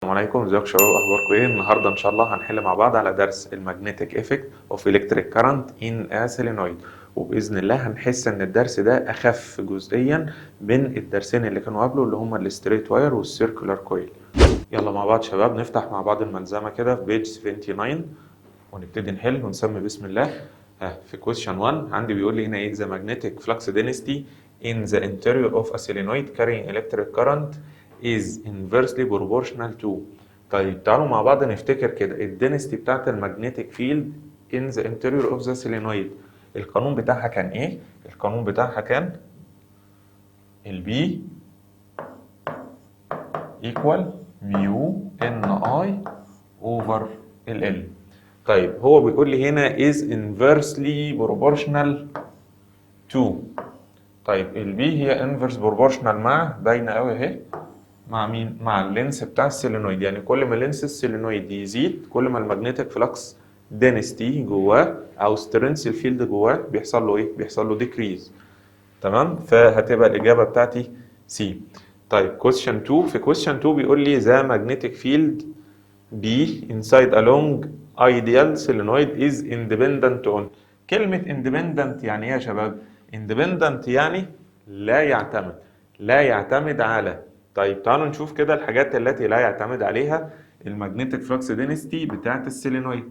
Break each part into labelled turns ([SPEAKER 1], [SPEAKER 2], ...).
[SPEAKER 1] السلام عليكم، ازيكم شباب؟ اخباركم ايه؟ النهارده ان شاء الله هنحل مع بعض على درس ال magnetic effect of electric current in a solenoid، وباذن الله هنحس ان الدرس ده اخف جزئيا من الدرسين اللي كانوا قبله اللي هما ال straight wire وال circular coil. يلا مع بعض شباب نفتح مع بعض الملزمه كده في page 79 ونبتدي نحل ونسمي بسم الله. في question 1 عندي بيقول لي هنا ايه؟ the magnetic flux density in the interior of a solenoid carrying electric current is inversely proportional to. طيب تعالوا مع بعض نفتكر كده ال density بتاعت ال magnetic field in the interior of the solenoid القانون بتاعها كان ايه؟ القانون بتاعها كان ال B equal mu N I over ال L. طيب هو بيقول لي هنا is inversely proportional to. طيب ال B هي inverse proportional مع، باينة قوي اهي، مع مين؟ مع ال length بتاع ال solenoid. يعني كل ما length ال solenoid يزيد كل ما ال magnetic flux density جواه او strength ال field جواه بيحصل له ايه؟ بيحصل له decrease. تمام؟ فهتبقى الاجابة بتاعتي C. طيب question 2، في question 2 بيقول لي the magnetic field B inside a long ideal solenoid is independent on. كلمة independent يعني ايه يا شباب؟ independent يعني لا يعتمد، لا يعتمد على. طيب تعالوا نشوف كده الحاجات التي لا يعتمد عليها ال magnetic flux density بتاعت ال solenoid.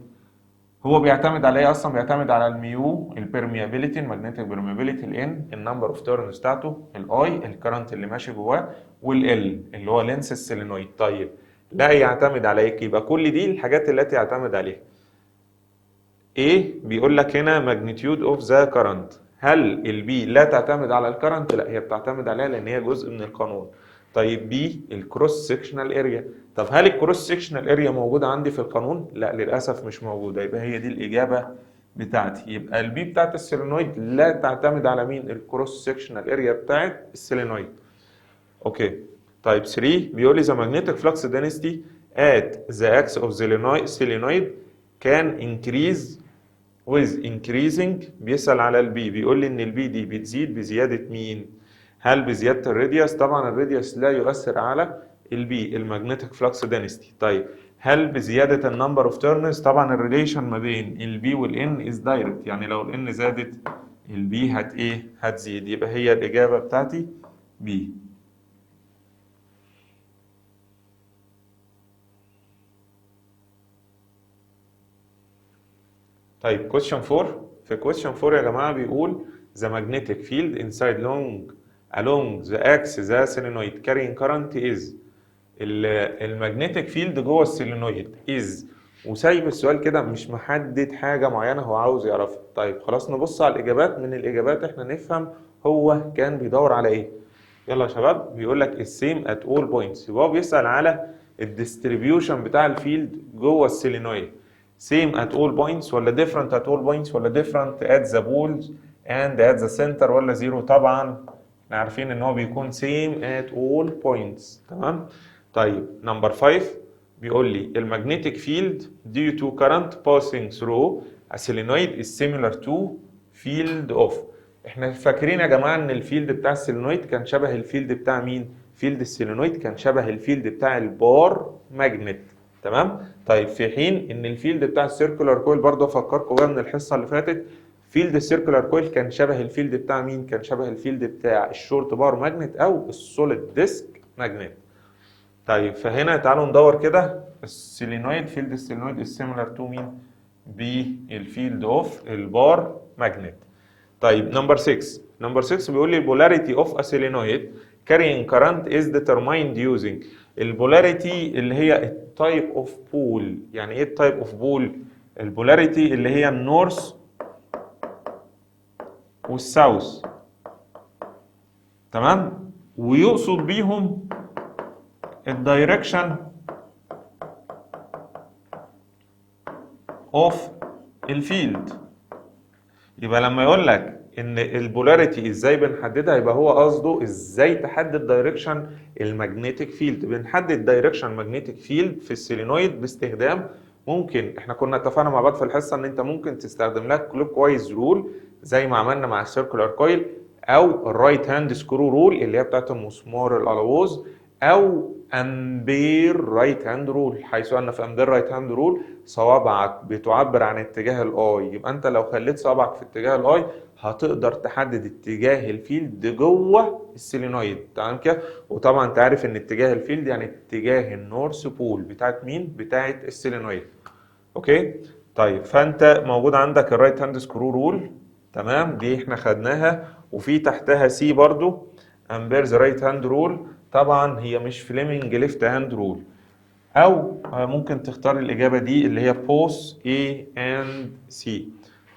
[SPEAKER 1] هو بيعتمد على ايه اصلا؟ بيعتمد على الميو، البرميابيليتي، الماجنتيك بيرميابيليتي، الان، النمبر اوف تيرنز بتاعته، ال I، ال current اللي ماشي جواه، وال L اللي هو length ال solenoid. طيب لا يعتمد على ايه؟ يبقى كل دي الحاجات التي يعتمد عليها. ايه بيقول لك هنا؟ magnitude of the current. هل ال B لا تعتمد على ال current؟ لا، هي بتعتمد عليها لان هي جزء من القانون. طيب B ال cross sectional area. طب هل ال cross sectional area موجودة عندي في القانون؟ لا، للاسف مش موجودة. يبقى هي دي الاجابة بتاعتي. يبقى ال B بتاعت ال solenoid لا تعتمد على مين؟ ال cross sectional area بتاعت ال solenoid. okay. طيب 3 بيقول لي the magnetic flux density at the axis of solenoid can increase with increasing. بيسأل على ال B، بيقول لي ان ال B دي بتزيد بزيادة مين؟ هل بزيادة ال radius؟ طبعا ال radius لا يؤثر على ال B ال magnetic flux density. طيب هل بزيادة ال number of turns؟ طبعا ال relation ما بين ال B وال N is direct، يعني لو ال N زادت ال B هت ايه؟ هتزيد. يبقى هي الإجابة بتاعتي B. طيب question 4، في question 4 يا جماعة بيقول the magnetic field inside long along the axis the solenoid carrying current is. ال magnetic field جوه ال solenoid is، وسايب السؤال كده مش محدد حاجة معينة هو عاوز يعرفها. طيب خلاص نبص على الإجابات، من الإجابات احنا نفهم هو كان بيدور على إيه. يلا يا شباب، بيقول لك ال same at all points، يبقى هو بيسأل على ال distribution بتاع ال field جوه ال solenoid. same at all points ولا different at all points ولا different at the poles and at the center ولا zero؟ طبعا احنا عارفين ان هو بيكون same at all points. تمام. طيب number 5 بيقول لي ال magnetic field due to current passing through a solenoid is similar to field of. احنا فاكرين يا جماعة ان ال field بتاع ال solenoid كان شبه ال field بتاع مين؟ field ال solenoid كان شبه ال field بتاع ال bar magnet. تمام. طيب في حين ان ال field بتاع ال circular coil، برضه افكركم بقى من الحصة اللي فاتت، field ال circular coil كان شبه ال field بتاع مين؟ كان شبه ال field بتاع ال short bar magnet او ال solid disk magnet. طيب فهنا تعالوا ندور كده ال solenoid، field ال solenoid is similar to مين؟ بال field of ال bar magnet. طيب number 6، number 6 بيقول لي polarity of a solenoid carrying current is determined using. ال polarity اللي هي ال type of pole. يعني ايه ال type of pole؟ ال polarity اللي هي ال north وال south. تمام. ويقصد بيهم ال direction of ال field. يبقى لما يقول لك ان ال polarity ازاي بنحددها، يبقى هو قصده ازاي تحدد direction ال magnetic field. بنحدد direction magnetic field في ال solenoid باستخدام، ممكن احنا كنا اتفقنا مع بعض في الحصة ان انت ممكن تستخدم لك clockwise rule زي ما عملنا مع ال circular coil، او ال right hand screw rule اللي هي بتاعت المسمار القلاووظ، او Ampere right hand rule، حيث ان في Ampere right hand rule صوابعك بتعبر عن اتجاه ال I، يبقى انت لو خليت صوابعك في اتجاه ال I هتقدر تحدد اتجاه ال field جوه ال solenoid، تمام كده؟ وطبعا انت عارف ان اتجاه ال field يعني اتجاه ال north pole بتاعت مين؟ بتاعت ال solenoid. okay؟ طيب فانت موجود عندك ال right hand screw rule، تمام؟ دي احنا خدناها، وفي تحتها C برضو Ampere's right hand rule، طبعا هي مش Fleming left hand rule، او ممكن تختار الاجابة دي اللي هي both A and C.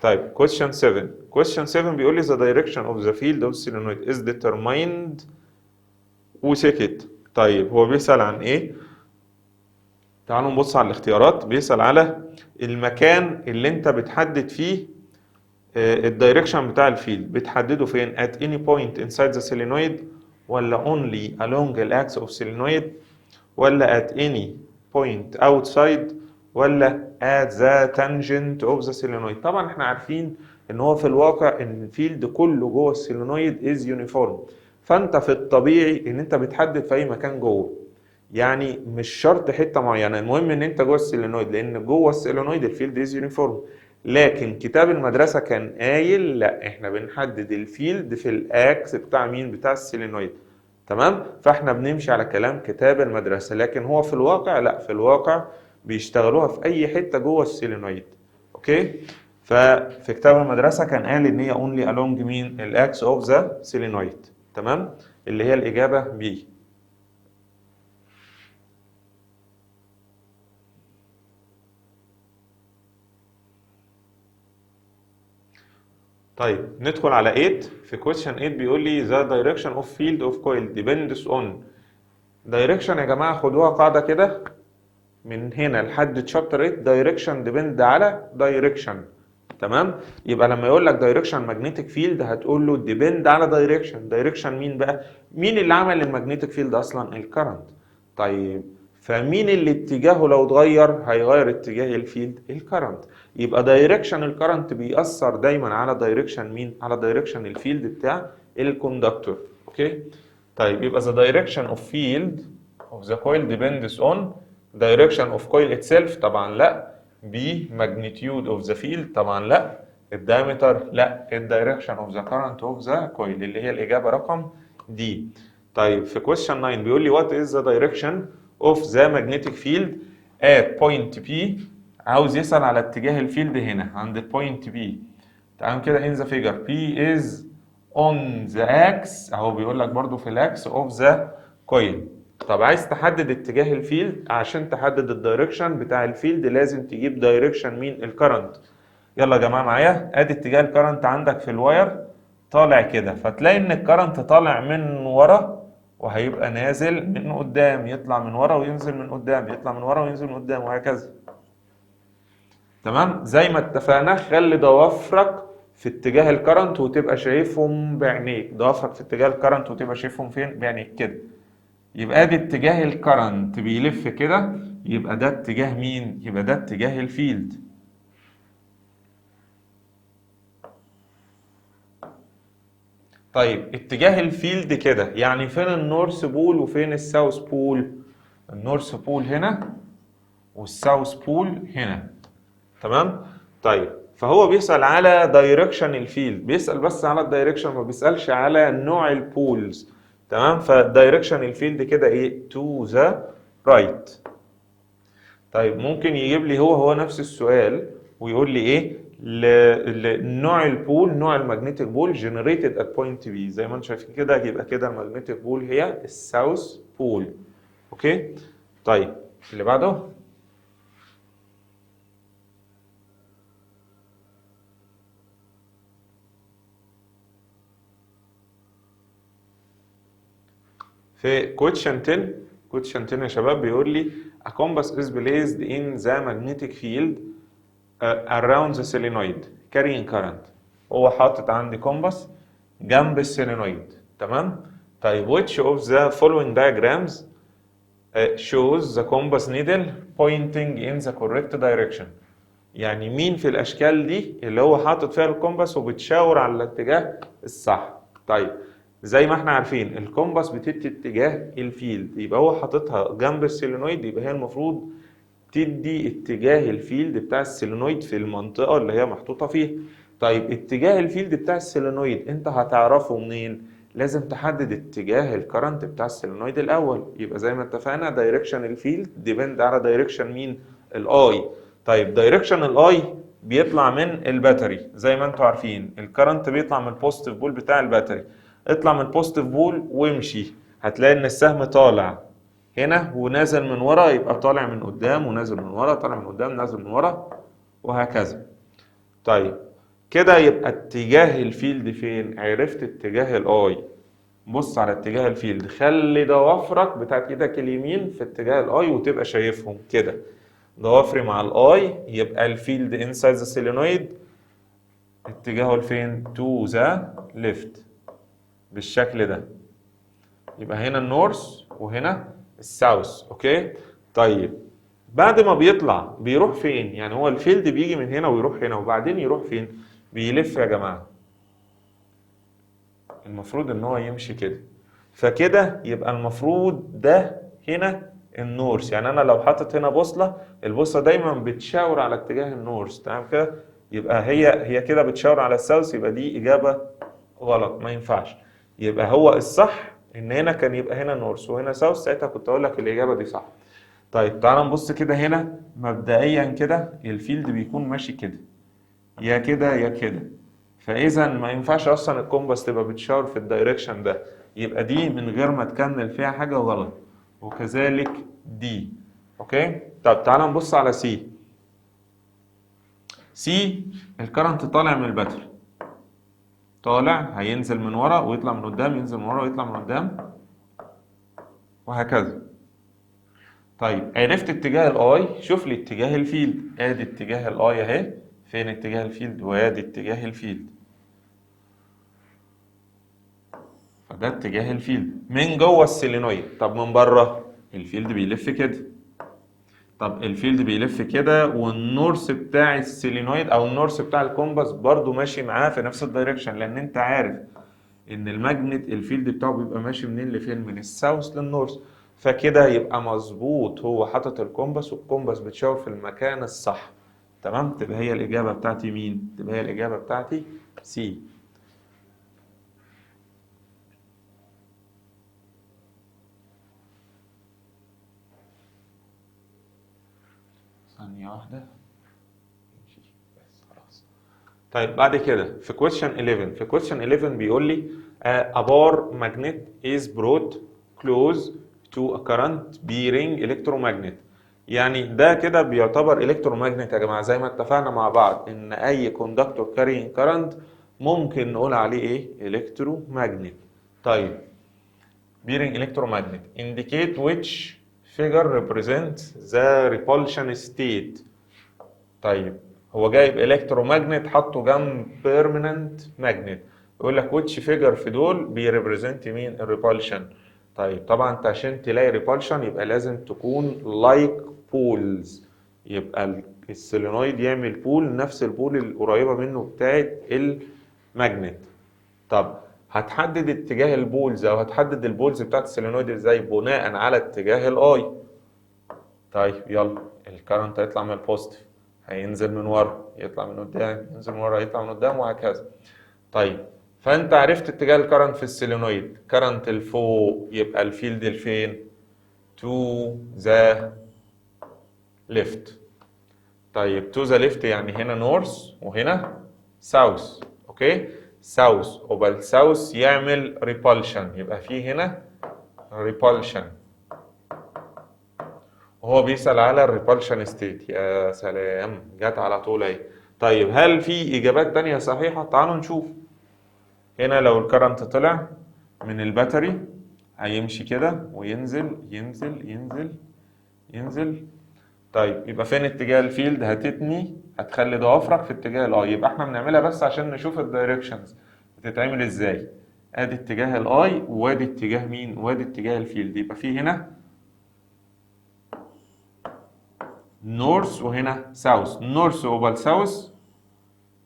[SPEAKER 1] طيب question 7، question 7 بيقول لي the direction of the field of solenoid is determined وسكت. طيب هو بيسأل عن ايه؟ تعالوا نبص على الاختيارات. بيسأل على المكان اللي انت بتحدد فيه ال direction بتاع ال field، بتحدده فين؟ at any point inside the solenoid، ولا only along the axis of solenoid، ولا at any point outside، ولا at the tangent of the solenoid. طبعا احنا عارفين ان هو في الواقع ان ال field كله جوه ال solenoid is uniform، فانت في الطبيعي ان انت بتحدد في اي مكان جوه، يعني مش شرط حتة معينة، المهم ان انت جوه ال solenoid، لان جوه ال solenoid ال field is uniform. لكن كتاب المدرسة كان قايل لا، احنا بنحدد ال field في ال axis بتاع مين؟ بتاع ال solenoid، تمام؟ فاحنا بنمشي على كلام كتاب المدرسة، لكن هو في الواقع لا، في الواقع بيشتغلوها في اي حتة جوه ال solenoid. okay؟ ففي كتاب المدرسة كان قال ان هي only along مين؟ ال axis of the solenoid، تمام؟ اللي هي الاجابة B. طيب ندخل على 8. في question 8 بيقول لي the direction of field of coil depends on direction. يا جماعة خدوها قاعدة كده من هنا لحد chapter 8، direction depend على direction، تمام؟ يبقى لما يقول لك direction magnetic field هتقول له depend على direction. direction مين بقى؟ مين اللي عمل ال magnetic field اصلا؟ ال current. طيب فمين اللي اتجاهه لو اتغير هيغير اتجاه ال field؟ ال current. يبقى direction ال current بيأثر دايما على direction مين؟ على direction ال field بتاع ال conductor. okay؟ طيب يبقى the direction of field of the coil depends on direction of coil itself، طبعا لا. B magnitude of the field، طبعا لا. ال diameter لا. ال direction of the current of the coil اللي هي الإجابة رقم D. طيب في question 9 بيقول لي what is the direction of the magnetic field at point P. عاوز يسأل على اتجاه ال field هنا عند point P، تمام كده؟ in the figure P is on the axis، اهو بيقول لك برضو في ال axis of the coil. طب عايز تحدد اتجاه ال field، عشان تحدد ال direction بتاع ال field لازم تجيب direction مين؟ ال current. يلا يا جماعة معايا، ادي اتجاه ال current عندك في ال wire طالع كده، فتلاقي ان ال current طالع من ورا وهيبقى نازل من قدام، يطلع من ورا وينزل من قدام، يطلع من ورا وينزل من قدام، وهكذا. تمام؟ زي ما اتفقنا خلي ضوافرك في اتجاه ال current وتبقى شايفهم بعينيك، ضوافرك في اتجاه ال current وتبقى شايفهم فين؟ بعينيك كده. يبقى ادي اتجاه ال current بيلف كده، يبقى ده اتجاه مين؟ يبقى ده اتجاه ال field. طيب اتجاه ال field كده يعني فين ال north pole وفين ال south pole؟ ال north pole هنا وال south pole هنا، تمام؟ طيب فهو بيسأل على direction ال field، بيسأل بس على ال direction، ما بيسألش على نوع ال poles، تمام؟ ف direction ال field كده ايه؟ to the right. طيب ممكن يجيب لي هو نفس السؤال ويقول لي ايه؟ لنوع ال pole، نوع ال magnetic pole generated at point P، زي ما انتم شايفين كده، يبقى كده ال magnetic pole هي ال south pole. okay؟ طيب اللي بعده في question 10. question 10 يا شباب بيقول لي a compass is placed in the magnetic field around the solenoid carrying current. هو حاطط عندي compass جنب ال solenoid، تمام؟ طيب which of the following diagrams shows the compass needle pointing in the correct direction؟ يعني مين في الاشكال دي اللي هو حاطط فيها ال compass وبتشاور على الاتجاه الصح؟ طيب زي ما احنا عارفين ال compass بتدي اتجاه ال field، يبقى هو حاططها جنب ال solenoid، يبقى هي المفروض تدي اتجاه ال field بتاع ال solenoid في المنطقة اللي هي محطوطة فيها. طيب اتجاه ال field بتاع ال solenoid انت هتعرفه منين؟ لازم تحدد اتجاه ال current بتاع ال solenoid الاول. يبقى زي ما اتفقنا direction ال field depend على direction مين؟ ال I. طيب direction ال I بيطلع من ال battery، زي ما انتم عارفين ال current بيطلع من ال positive pole بتاع ال battery. اطلع من ال positive pole وامشي، هتلاقي ان السهم طالع هنا ونازل من ورا، يبقى طالع من قدام ونازل من ورا، طالع من قدام نازل من ورا، وهكذا. طيب كده يبقى اتجاه ال field فين؟ عرفت اتجاه ال I. بص على اتجاه ال field، خلي ضوافرك بتاعت ايدك اليمين في اتجاه ال I وتبقى شايفهم كده. ضوافري مع ال I، يبقى ال field inside the solenoid اتجاهه لفين؟ to the left بالشكل ده. يبقى هنا ال north وهنا ال south. okay؟ طيب بعد ما بيطلع بيروح فين؟ يعني هو ال field بيجي من هنا ويروح هنا وبعدين يروح فين؟ بيلف يا جماعة. المفروض ان هو يمشي كده، فكده يبقى المفروض ده هنا ال north. يعني انا لو حاطط هنا بوصلة، البوصلة دايما بتشاور على اتجاه ال north، تمام كده؟ يبقى هي كده بتشاور على ال south، يبقى دي اجابة غلط، ما ينفعش. يبقى هو الصح ان هنا كان يبقى هنا north وهنا south، ساعتها كنت اقول لك الاجابة دي صح. طيب تعال نبص كده هنا مبدئيا كده ال field بيكون ماشي كده، يا كده يا كده، فاذا ما ينفعش اصلا ال compass تبقى بتشاور في ال direction ده، يبقى دي من غير ما تكمل فيها حاجة غلط، وكذلك دي. okay؟ طب تعال نبص على C. C ال current طالع من ال battery، طالع هينزل من ورا ويطلع من قدام، ينزل من ورا ويطلع من قدام، وهكذا. طيب عرفت اتجاه ال I، شوف لي اتجاه ال field. ادي اتجاه ال I اهي، فين اتجاه ال field؟ وادي اتجاه ال field، فده اتجاه ال field من جوه ال solenoid. طب من بره ال field بيلف كده. طب ال field بيلف كده، وال north بتاع ال solenoid او ال north بتاع ال compass برضو ماشي معاه في نفس ال direction، لان انت عارف ان ال magnet ال field بتاعه بيبقى ماشي منين لفين؟ من ال south لل north. فكده يبقى مظبوط، هو حاطط ال compass وال compass بتشاور في المكان الصح، تمام؟ تبقى هي الاجابة بتاعتي مين؟ تبقى هي الاجابة بتاعتي C. ثانية واحدة بس خلاص. طيب بعد كده في question 11، في question 11 بيقول لي a bar magnet is brought close to a current bearing electromagnet. يعني ده كده بيعتبر electromagnet يا جماعة، زي ما اتفقنا مع بعض ان اي conductor carrying current ممكن نقول عليه ايه؟ electromagnet. طيب bearing electromagnet indicate which figure represents the repulsion state. طيب هو جايب electromagnet حطه جنب permanent magnet، يقول لك which figure في دول بي represent مين؟ ال repulsion. طيب طبعا انت عشان تلاقي repulsion يبقى لازم تكون like poles، يبقى ال solenoid يعمل pole نفس ال pole القريبة منه بتاعت ال magnet. طب هتحدد اتجاه ال poles او هتحدد ال poles بتاعت ال solenoid ازاي؟ بناء على اتجاه ال I. طيب يلا ال current هيطلع من ال positive، هينزل من ورا، يطلع من قدام، ينزل من ورا، يطلع من قدام، وهكذا. طيب فانت عرفت اتجاه ال current في ال solenoid، current لفوق يبقى ال field لفين؟ to the left. طيب to the left يعني هنا north وهنا south، okay؟ south، وبال south يعمل repulsion، يبقى في هنا repulsion، وهو بيسأل على ال repulsion state. يا سلام، جت على طول اهي. طيب هل في اجابات تانية صحيحة؟ تعالوا نشوف. هنا لو ال current طلع من ال battery هيمشي كده وينزل ينزل ينزل ينزل. طيب يبقى فين اتجاه ال field؟ هتتني، هتخلي ضوافرك في اتجاه ال I. يبقى احنا بنعملها بس عشان نشوف ال directions بتتعمل ازاي. ادي اتجاه ال I وادي اتجاه مين؟ وادي اتجاه ال field. يبقى في هنا north وهنا south، north قبال south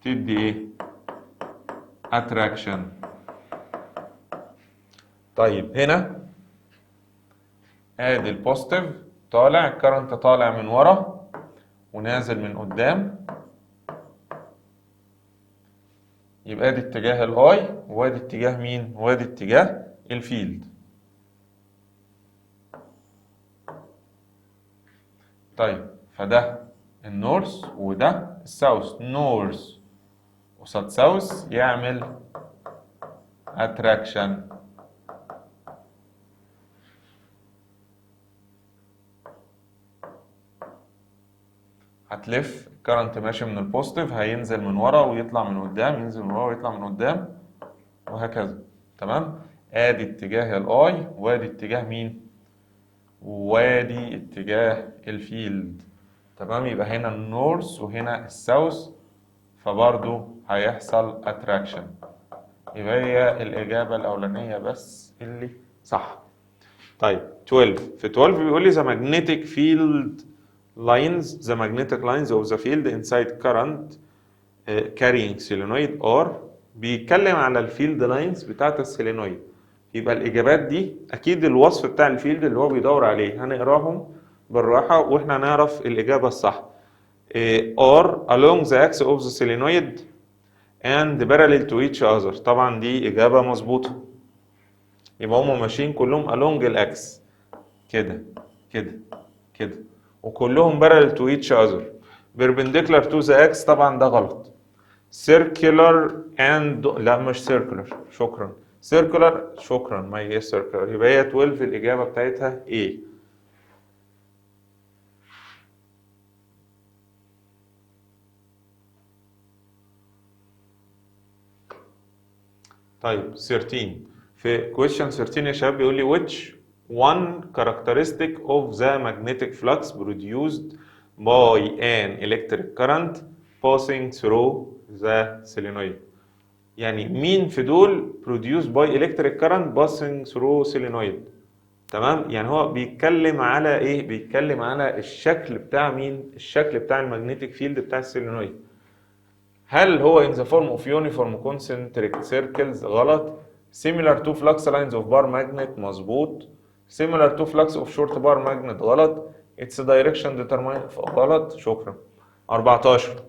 [SPEAKER 1] تدي ايه؟ attraction. طيب هنا ادي ال positive طالع، ال current طالع من ورا ونازل من قدام، يبقى ادي اتجاه ال I وادي اتجاه مين؟ وادي اتجاه ال field. طيب فده ال north وده ال south، north قصاد south يعمل attraction. هتلف ال current ماشي من ال positive، هينزل من ورا ويطلع من قدام، ينزل من ورا ويطلع من قدام وهكذا. تمام؟ ادي اتجاه ال I وادي اتجاه مين؟ وادي اتجاه ال field. تمام؟ يبقى هنا ال north وهنا ال south، فبرضو هيحصل attraction. يبقى هي الإجابة الأولانية بس اللي صح. طيب 12، في 12 بيقول لي the magnetic field lines, the magnetic lines of the field inside current carrying solenoid are. بيتكلم على ال field lines بتاعت ال solenoid. يبقى الإجابات دي أكيد الوصف بتاع ال field اللي هو بيدور عليه، هنقراهم بالراحة وإحنا نعرف الإجابة الصح. are along the axis of the solenoid and parallel to each other. طبعا دي إجابة مظبوطة، يبقى هما ماشيين كلهم along ال axis كده كده كده، وكلهم parallel to each other. perpendicular to the axis طبعا ده غلط. circular and لا مش circular، شكرا، circular شكرا، ما هي circular. يبقى هي 12 الإجابة بتاعتها A. طيب 13، في question 13 يا شباب بيقول لي which one characteristic of the magnetic flux produced by an electric current passing through the solenoid. يعني مين في دول produced by electric current passing through solenoid؟ تمام؟ يعني هو بيتكلم على ايه؟ بيتكلم على الشكل بتاع مين؟ الشكل بتاع ال magnetic field بتاع ال solenoid. هل هو in the form of uniform concentric circles؟ غلط. similar to flux lines of bar magnet؟ مظبوط. similar to flux of short bar magnet؟ غلط. its direction determined؟ غلط. شكرا. 14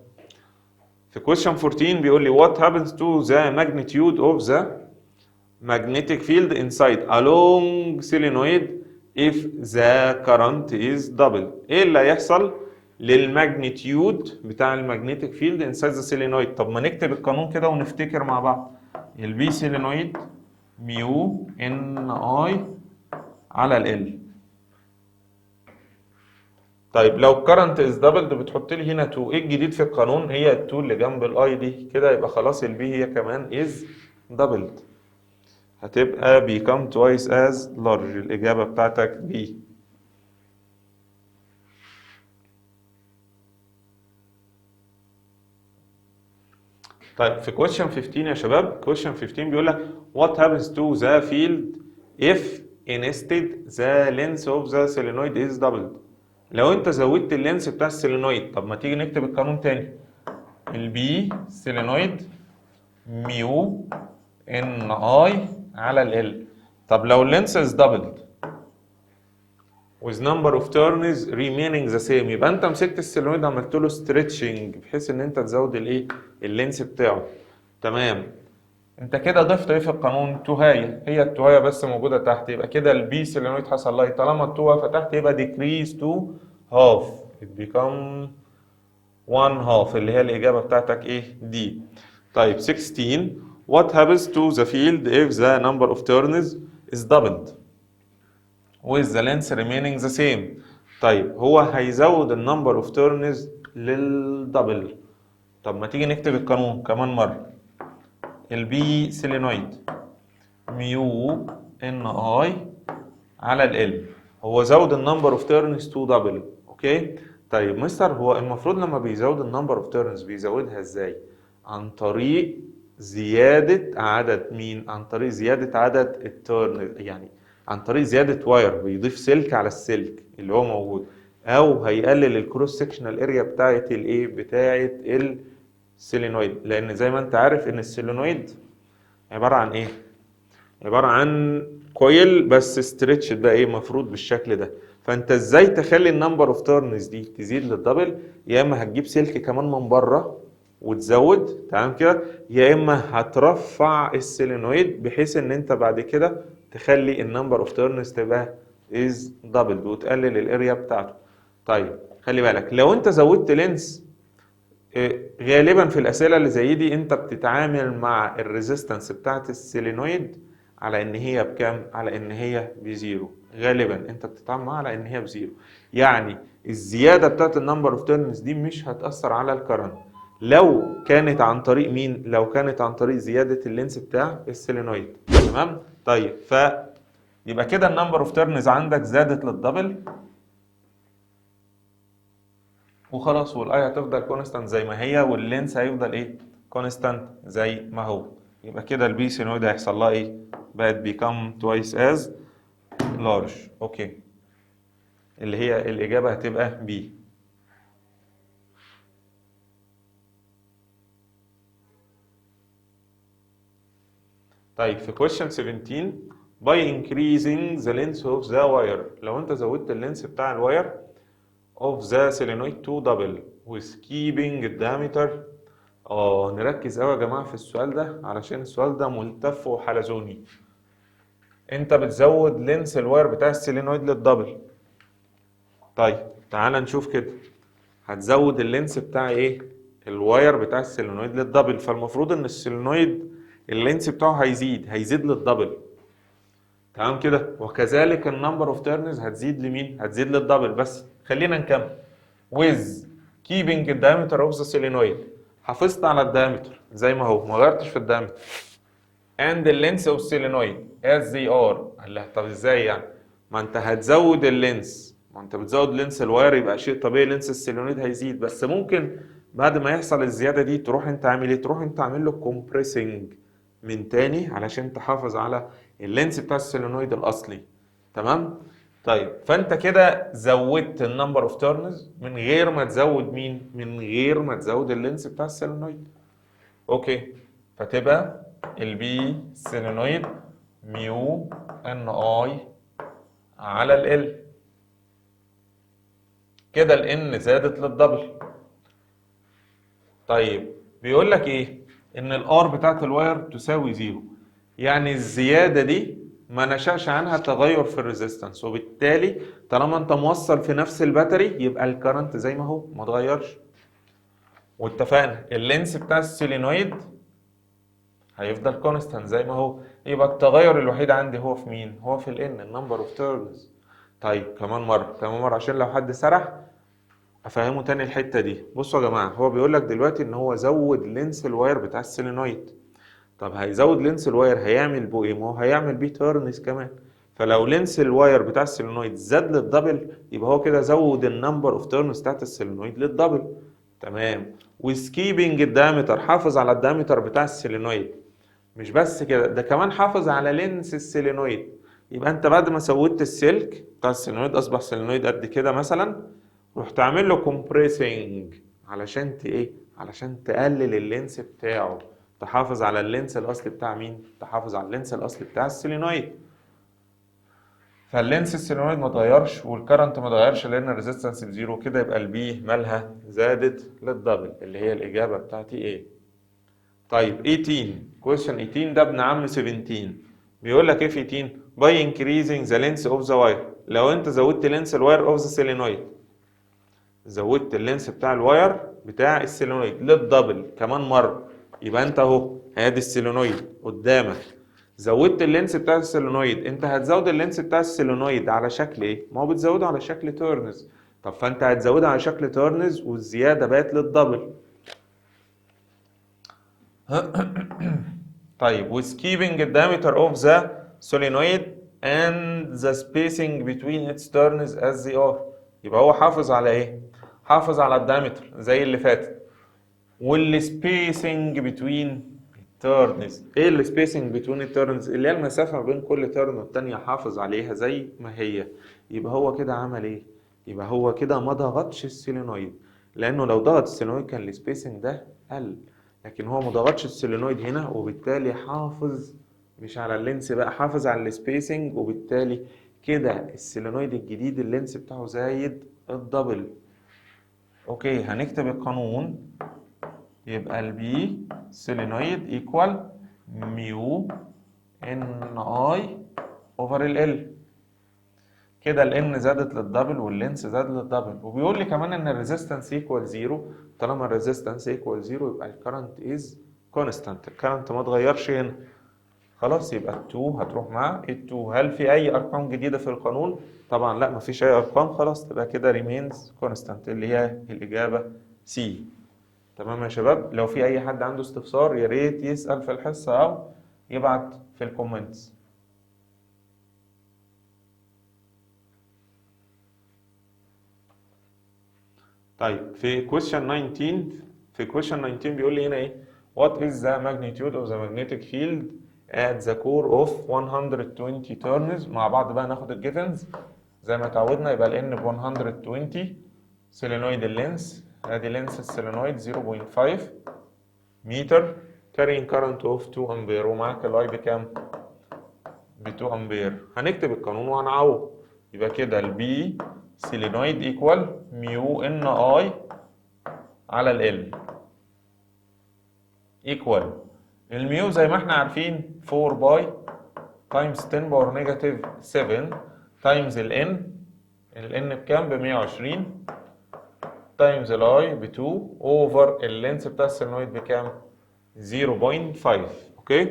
[SPEAKER 1] في question 14 بيقول لي what happens to the magnitude of the magnetic field inside a long solenoid if the current is doubled. ايه اللي هيحصل لل magnitude بتاع ال magnetic field inside the solenoid؟ طب ما نكتب القانون كده ونفتكر مع بعض. ال B solenoid mu N I على L. طيب لو ال current is doubled بتحط لي هنا 2. ايه الجديد في القانون؟ هي ال 2 اللي جنب ال I دي كده، يبقى خلاص ال B هي كمان is doubled، هتبقى become twice as large. الإجابة بتاعتك B. طيب في question 15 يا شباب، question 15 بيقول لك what happens to the field if instead the length of the solenoid is doubled. لو انت زودت ال length بتاع ال solenoid، طب ما تيجي نكتب القانون تاني. ال B solenoid mu N I على L. طب لو ال length is doubled with number of turns remaining the same، يبقى انت مسكت ال solenoid عملت له stretching بحيث ان انت تزود الايه؟ ال length بتاعه. تمام، انت كده ضفت ايه في القانون؟ two هاية، هي ال two هاية بس موجودة تحت، يبقى كده ال B solenoid حصل لها طالما ال two واقفة تحت يبقى decrease to half، it become one half اللي هي الاجابة بتاعتك ايه؟ دي. طيب 16 what happens to the field if the number of turns is doubled with the length remaining the same. طيب هو هيزود ال number of turns لل double. طب ما تيجي نكتب القانون كمان مرة. ال B solenoid mu N I على L، هو زود ال number of turns to double. okay طيب مستر، هو المفروض لما بيزود ال number of turns بيزودها ازاي؟ عن طريق زيادة عدد مين؟ عن طريق زيادة عدد ال turn، يعني عن طريق زيادة wire، بيضيف سلك على السلك اللي هو موجود، او هيقلل ال cross sectional area بتاعة الايه؟ بتاعة ال solenoid، لان زي ما انت عارف ان ال solenoid عبارة عن ايه؟ عبارة عن coil بس stretched بقى ايه، مفروض بالشكل ده. فانت ازاي تخلي ال number of turns دي تزيد لل double؟ يا اما هتجيب سلك كمان من بره وتزود، تمام كده، يا اما هترفع ال solenoid بحيث ان انت بعد كده تخلي ال number of turns تبقى is double وتقلل ال area بتاعته. طيب خلي بالك لو انت زودت length، غالبا في الاسئلة اللي زي دي انت بتتعامل مع ال resistance بتاعت ال solenoid على ان هي بكام؟ على ان هي ب zero. غالبا انت بتتعامل معاها على ان هي ب zero، يعني الزيادة بتاعت ال number of turns دي مش هتاثر على ال current لو كانت عن طريق مين؟ لو كانت عن طريق زيادة ال length بتاع ال solenoid، تمام؟ طيب ف يبقى كده ال number of turns عندك زادت لل double وخلاص، وال I هتفضل constant زي ما هي، وال length هيفضل ايه؟ constant زي ما هو. يبقى كده ال B solenoid هيحصل لها ايه؟ بقت become twice as large. okay، اللي هي الاجابة هتبقى B. طيب في question 17 by increasing the length of the wire، لو انت زودت ال length بتاع ال wire of the solenoid to double with keeping the diameter. نركز قوي يا جماعة في السؤال ده علشان السؤال ده ملتف وحلزوني. انت بتزود length ال wire بتاع ال solenoid لل double. طيب تعال نشوف كده، هتزود ال length بتاع ايه؟ ال wire بتاع ال solenoid لل double، فالمفروض ان ال solenoid ال length بتاعه هيزيد لل double، تمام كده؟ وكذلك ال number of turns هتزيد لمين؟ هتزيد لل double. بس خلينا نكمل. with keeping the diameter of the solenoid، حافظت على ال diameter زي ما هو، ما غيرتش في ال diameter، and the length of solenoid as they are. قال لها طب ازاي يعني؟ ما انت هتزود ال length، ما انت بتزود length ال wire يبقى شيء طبيعي length ال solenoid هيزيد، بس ممكن بعد ما يحصل الزيادة دي تروح انت عامل ايه؟ تروح انت عامل له compressing من تاني علشان تحافظ على ال length بتاع ال solenoid الاصلي، تمام؟ طيب فانت كده زودت ال number of turns من غير ما تزود مين؟ من غير ما تزود ال length بتاع ال solenoid. okay، فتبقى ال B solenoid mu N I على L. كده ال N زادت لل double. طيب بيقول لك ايه؟ ان ال R بتاعت ال wire تساوي zero، يعني الزيادة دي ما نشأش عنها تغير في ال resistance، وبالتالي طالما انت موصل في نفس ال battery يبقى ال current زي ما هو ما اتغيرش. واتفقنا ال length بتاع ال solenoid هيفضل constant زي ما هو، يبقى التغير الوحيد عندي هو في مين؟ هو في ال N، ال number of turns. طيب كمان مرة، كمان مرة عشان لو حد سرح افهمه تاني الحتة دي. بصوا يا جماعة، هو بيقول لك دلوقتي ان هو زود length ال wire بتاع ال solenoid. طب هيزود length ال wire هيعمل بيه ايه؟ ما هو هيعمل بيه turns كمان. فلو length ال wire بتاع ال solenoid زاد لل double يبقى هو كده زود ال number of turns بتاعت ال solenoid لل double، تمام؟ with keeping ال diameter، حافظ على ال diameter بتاع ال solenoid. مش بس كده، ده كمان حافظ على length ال solenoid. يبقى انت بعد ما سودت السلك بتاع ال solenoid اصبح solenoid قد كده مثلا، رحت عامل له compressing علشان ايه؟ علشان تقلل ال length بتاعه، تحافظ على ال length الاصلي بتاع مين؟ تحافظ على ال length الاصلي بتاع ال solenoid. فال length ال solenoid ما اتغيرش وال current ما اتغيرش لان ال resistance ب zero، كده يبقى ال B مالها زادت لل double اللي هي الاجابة بتاعتي ايه. طيب 18 question 18 ده ابن عم 17، بيقول لك ايه في 18؟ by increasing the length of the wire. لو انت زودت length ال wire of the solenoid، زودت ال length بتاع ال wire بتاع ال solenoid لل double كمان مرة، يبقى انت اهو ادي ال solenoid قدامك، زودت ال length بتاع ال solenoid، انت هتزود ال length بتاع ال solenoid على شكل ايه؟ ما هو بتزوده على شكل turns. طب فانت هتزودها على شكل turns والزيادة بقت لل double. طيب with keeping the diameter of the solenoid and the spacing between its turns as they are. يبقى هو حافظ على ايه؟ حافظ على ال diameter زي اللي فاتت، وال spacing between turns. ايه ال spacing between ال turns؟ اللي هي المسافة بين كل turn والتانية حافظ عليها زي ما هي. يبقى هو كده عمل ايه؟ يبقى هو كده ما ضغطش ال solenoid، لانه لو ضغط ال solenoid كان ال spacing ده قل، لكن هو ما ضغطش ال solenoid هنا، وبالتالي حافظ مش على ال length بقى، حافظ على ال spacing، وبالتالي كده ال solenoid الجديد ال length بتاعه زايد ال double. okay، هنكتب القانون، يبقى ال B solenoid equal mu N I over ال L. كده ال N زادت لل double وال length زاد لل double، وبيقول لي كمان ان ال resistance equal zero. طالما ال resistance equal zero يبقى ال current is constant، ال current ما اتغيرش هنا. خلاص، يبقى ال 2 هتروح مع ال 2. هل في اي ارقام جديده في القانون؟ طبعا لا، مفيش اي ارقام. خلاص، تبقى كده remains constant اللي هي الاجابه C. تمام يا شباب؟ لو في اي حد عنده استفسار يا ريت يسال في الحصه او يبعت في ال comments. طيب، في question 19 بيقول لي هنا ايه؟ What is the magnitude of the magnetic field at the core of 120 turns؟ مع بعض بقى ناخد ال givens زي ما اتعودنا. يبقى ال N ب 120، solenoid ال length، ادي length ال solenoid 0.5 متر، carrying current of 2 امبير، ومعاك ال I بكام؟ ب 2 امبير. هنكتب القانون وهنعوض. يبقى كده ال B solenoid equal mu N I على ال L equal ال mu زي ما احنا عارفين 4 pi times 10 power negative 7 times ال N، ال N بكام؟ ب 120، times ال I ب 2، over ال length بتاع ال solenoid بكام؟ 0.5. okay،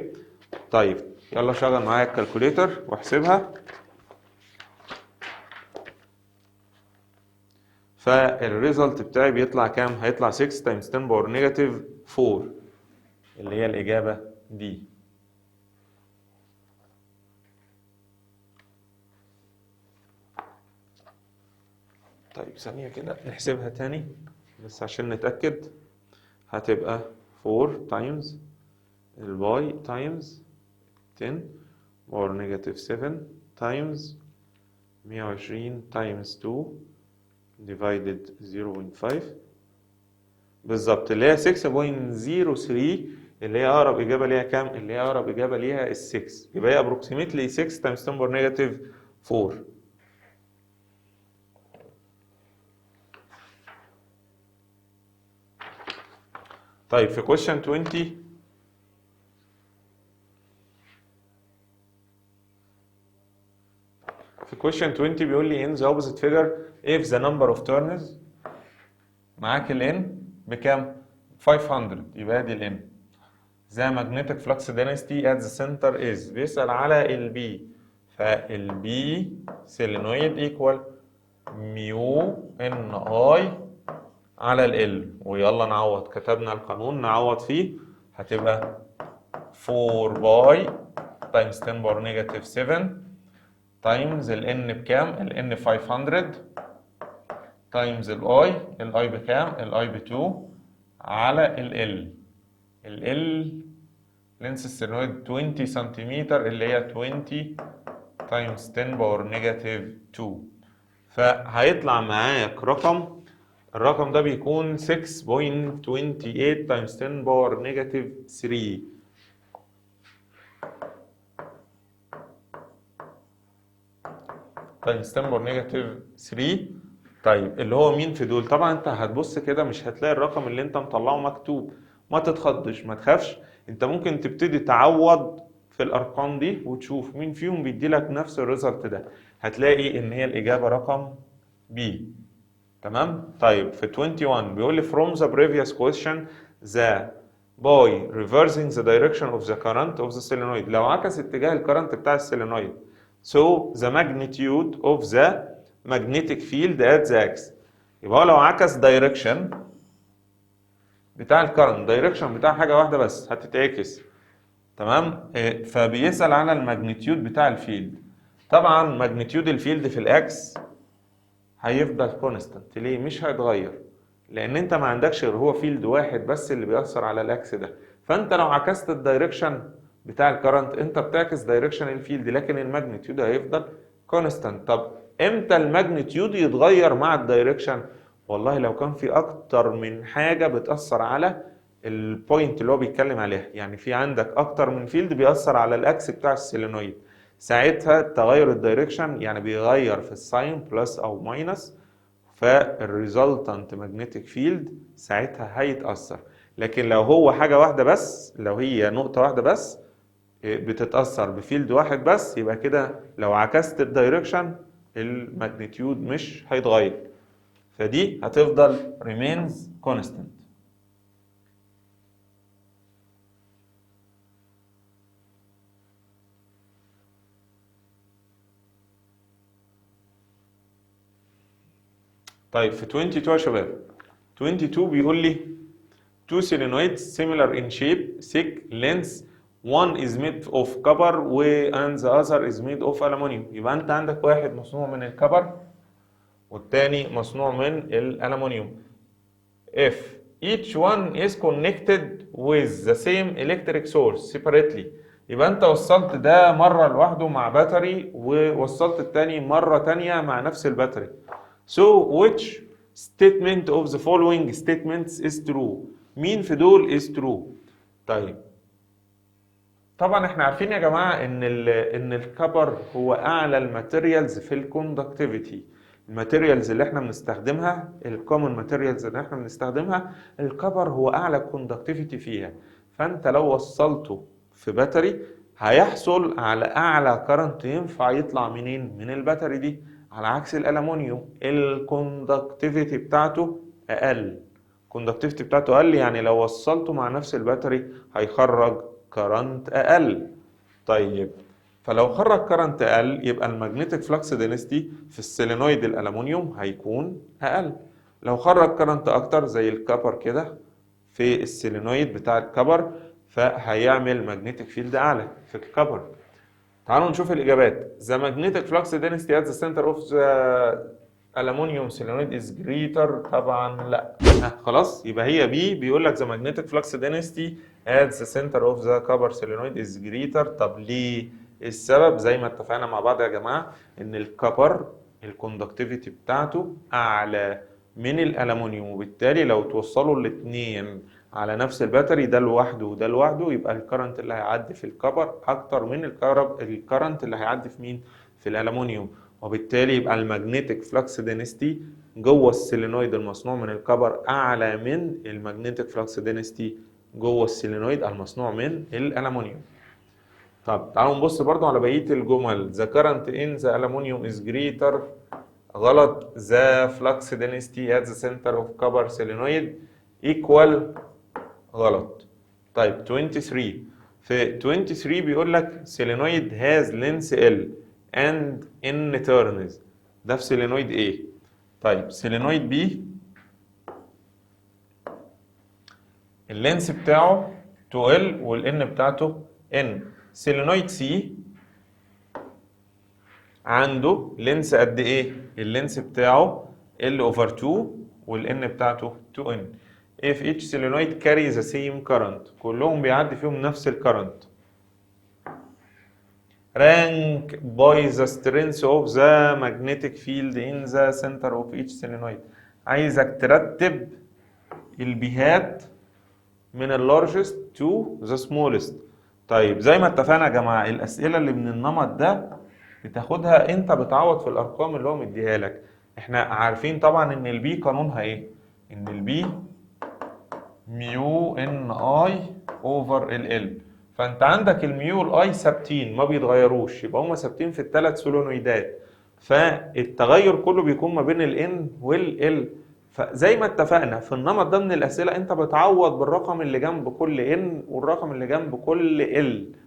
[SPEAKER 1] طيب يلا شغل معايا ال calculator واحسبها. فال result بتاعي بيطلع كام؟ هيطلع 6 times 10 power negative 4 اللي هي الإجابة دي. طيب، ثانية كده نحسبها تاني بس عشان نتأكد. هتبقى 4 times ال pi times 10 power negative 7 times 120 times 2 divided 0.5 بالظبط، اللي هي 6.03، اللي هي اقرب اجابه ليها كام؟ اللي هي اقرب اجابه ليها ال 6، يبقى هي approximately 6 times 10 power negative 4. طيب، في question 20 بيقول لي in the opposite figure if the number of turns، معاك ال N بكام؟ 500، يبقى ادي ال N. The magnetic flux density at the center is، بيسأل على ال B، فال B solenoid equal mu N I على ال L، ويلا نعوض. كتبنا القانون نعوض فيه، هتبقى 4 pi times 10 power negative 7 times ال N بكام؟ ال N 500 times ال I، ال I بكام؟ ال I ب 2 على ال L، ال L length ال solenoid 20 سنتيمتر اللي هي 20 times 10 power negative 2. فهيطلع معاك رقم، الرقم ده بيكون 6.28 times 10 power negative 3. times 10 power negative 3. طيب، اللي هو مين في دول؟ طبعا انت هتبص كده مش هتلاقي الرقم اللي انت مطلعه مكتوب. ما تتخضش، ما تخافش، انت ممكن تبتدي تعوض في الارقام دي وتشوف مين فيهم بيدي لك نفس ال result ده. هتلاقي ان هي الاجابه رقم B. تمام؟ طيب، في 21 بيقول لي from the previous question the by reversing the direction of the current of the solenoid، لو عكس اتجاه ال current بتاع ال solenoid، so the magnitude of the magnetic field at the axis. يبقى هو لو عكس direction بتاع ال current، direction بتاع حاجة واحدة بس هتتعكس، تمام؟ فبيسأل على ال magnitude بتاع ال field. طبعا magnitude ال field في ال axis هيفضل constant. ليه؟ مش هيتغير، لان انت ما عندكش غير هو field واحد بس اللي بيأثر على ال axis ده. فانت لو عكست ال direction بتاع ال current انت بتعكس direction ال field، لكن ال magnitude هيفضل constant. طب امتى ال magnitude يتغير مع ال direction؟ والله لو كان في اكتر من حاجه بتأثر على ال point اللي هو بيتكلم عليها. يعني في عندك اكتر من field بيأثر على ال axis بتاع ال solenoid، ساعتها تغير ال direction يعني بيغير في ال sign plus او minus، فال resultant magnetic field ساعتها هيتأثر. لكن لو هو حاجة واحدة بس، لو هي نقطة واحدة بس بتتأثر ب field واحد بس، يبقى كده لو عكست ال direction ال magnitude مش هيتغير، فدي هتفضل remains constant. طيب في 22 يا شباب، 22 بيقول لي two solenoids similar in shape, thick, length, one is made of copper and the other is made of aluminum. يبقى انت عندك واحد مصنوع من ال copper والتاني مصنوع من الالومنيوم. If each one is connected with the same electric source separately، يبقى انت وصلت ده مرة لوحده مع battery ووصلت التاني مرة تانية مع نفس ال battery. So which statement of the following statements is true؟ مين في دول is true؟ طيب طبعا احنا عارفين يا جماعة ان ال copper هو اعلى ال materials في ال conductivity. ال materials اللي احنا بنستخدمها، ال common materials اللي احنا بنستخدمها، ال copper هو اعلى conductivity فيها. فانت لو وصلته في battery هيحصل على اعلى current ينفع يطلع منين؟ من ال battery دي. على عكس الالومنيوم ال conductivity بتاعته اقل، ال conductivity بتاعته اقل، يعني لو وصلته مع نفس ال battery هيخرج current اقل. طيب فلو خرج current اقل يبقى ال magnetic flux density في ال solenoid الالومنيوم هيكون اقل. لو خرج current اكتر زي ال copper كده في ال solenoid بتاع ال copper فهيعمل magnetic field اعلى في ال copper. تعالوا نشوف الاجابات. The magnetic flux density at the center of the aluminum solenoid is greater. طبعا لا. خلاص يبقى هي B. بيقول لك the magnetic flux density at the center of the copper solenoid is greater. طب ليه؟ السبب زي ما اتفقنا مع بعض يا جماعة ان ال copper ال conductivity بتاعته اعلى من الالومنيوم، وبالتالي لو توصلوا الاثنين على نفس ال battery ده لوحده وده لوحده يبقى ال current اللي هيعدي في ال copper اكتر من ال current اللي هيعدي في مين؟ في الالومنيوم، وبالتالي يبقى ال magnetic flux density جوه ال solenoid المصنوع من ال copper اعلى من ال magnetic flux density جوه ال solenoid المصنوع من الالومنيوم. طب تعالوا نبص برضو على بقية الجمل. The current in the aluminum is greater غلط. The flux density at the center of copper solenoid equal غلط. طيب 23، في 23 بيقول لك solenoid has length L and N turns. ده في solenoid A. طيب solenoid B ال length بتاعه 2L وال N بتاعته N. solenoid C عنده length قد ايه؟ ال length بتاعه L over 2 وال N بتاعته 2N. If each solenoid carries the same current، كلهم بيعدي فيهم نفس ال current. Rank by the strength of the magnetic field in the center of each solenoid. عايزك ترتب ال B هات من ال largest to the smallest. طيب زي ما اتفقنا يا جماعة الأسئلة اللي من النمط ده بتاخدها انت بتعوض في الأرقام اللي هو مديها لك. احنا عارفين طبعا ان ال B قانونها ايه؟ ان ال B mu N I over L. فانت عندك ال mu وال I ثابتين ما بيتغيروش، يبقى هما ثابتين في الثلاث solenoid ات، فالتغير كله بيكون ما بين ال N وال L. فزي ما اتفقنا في النمط ده من الاسئلة انت بتعوض بالرقم اللي جنب كل N والرقم اللي جنب كل L.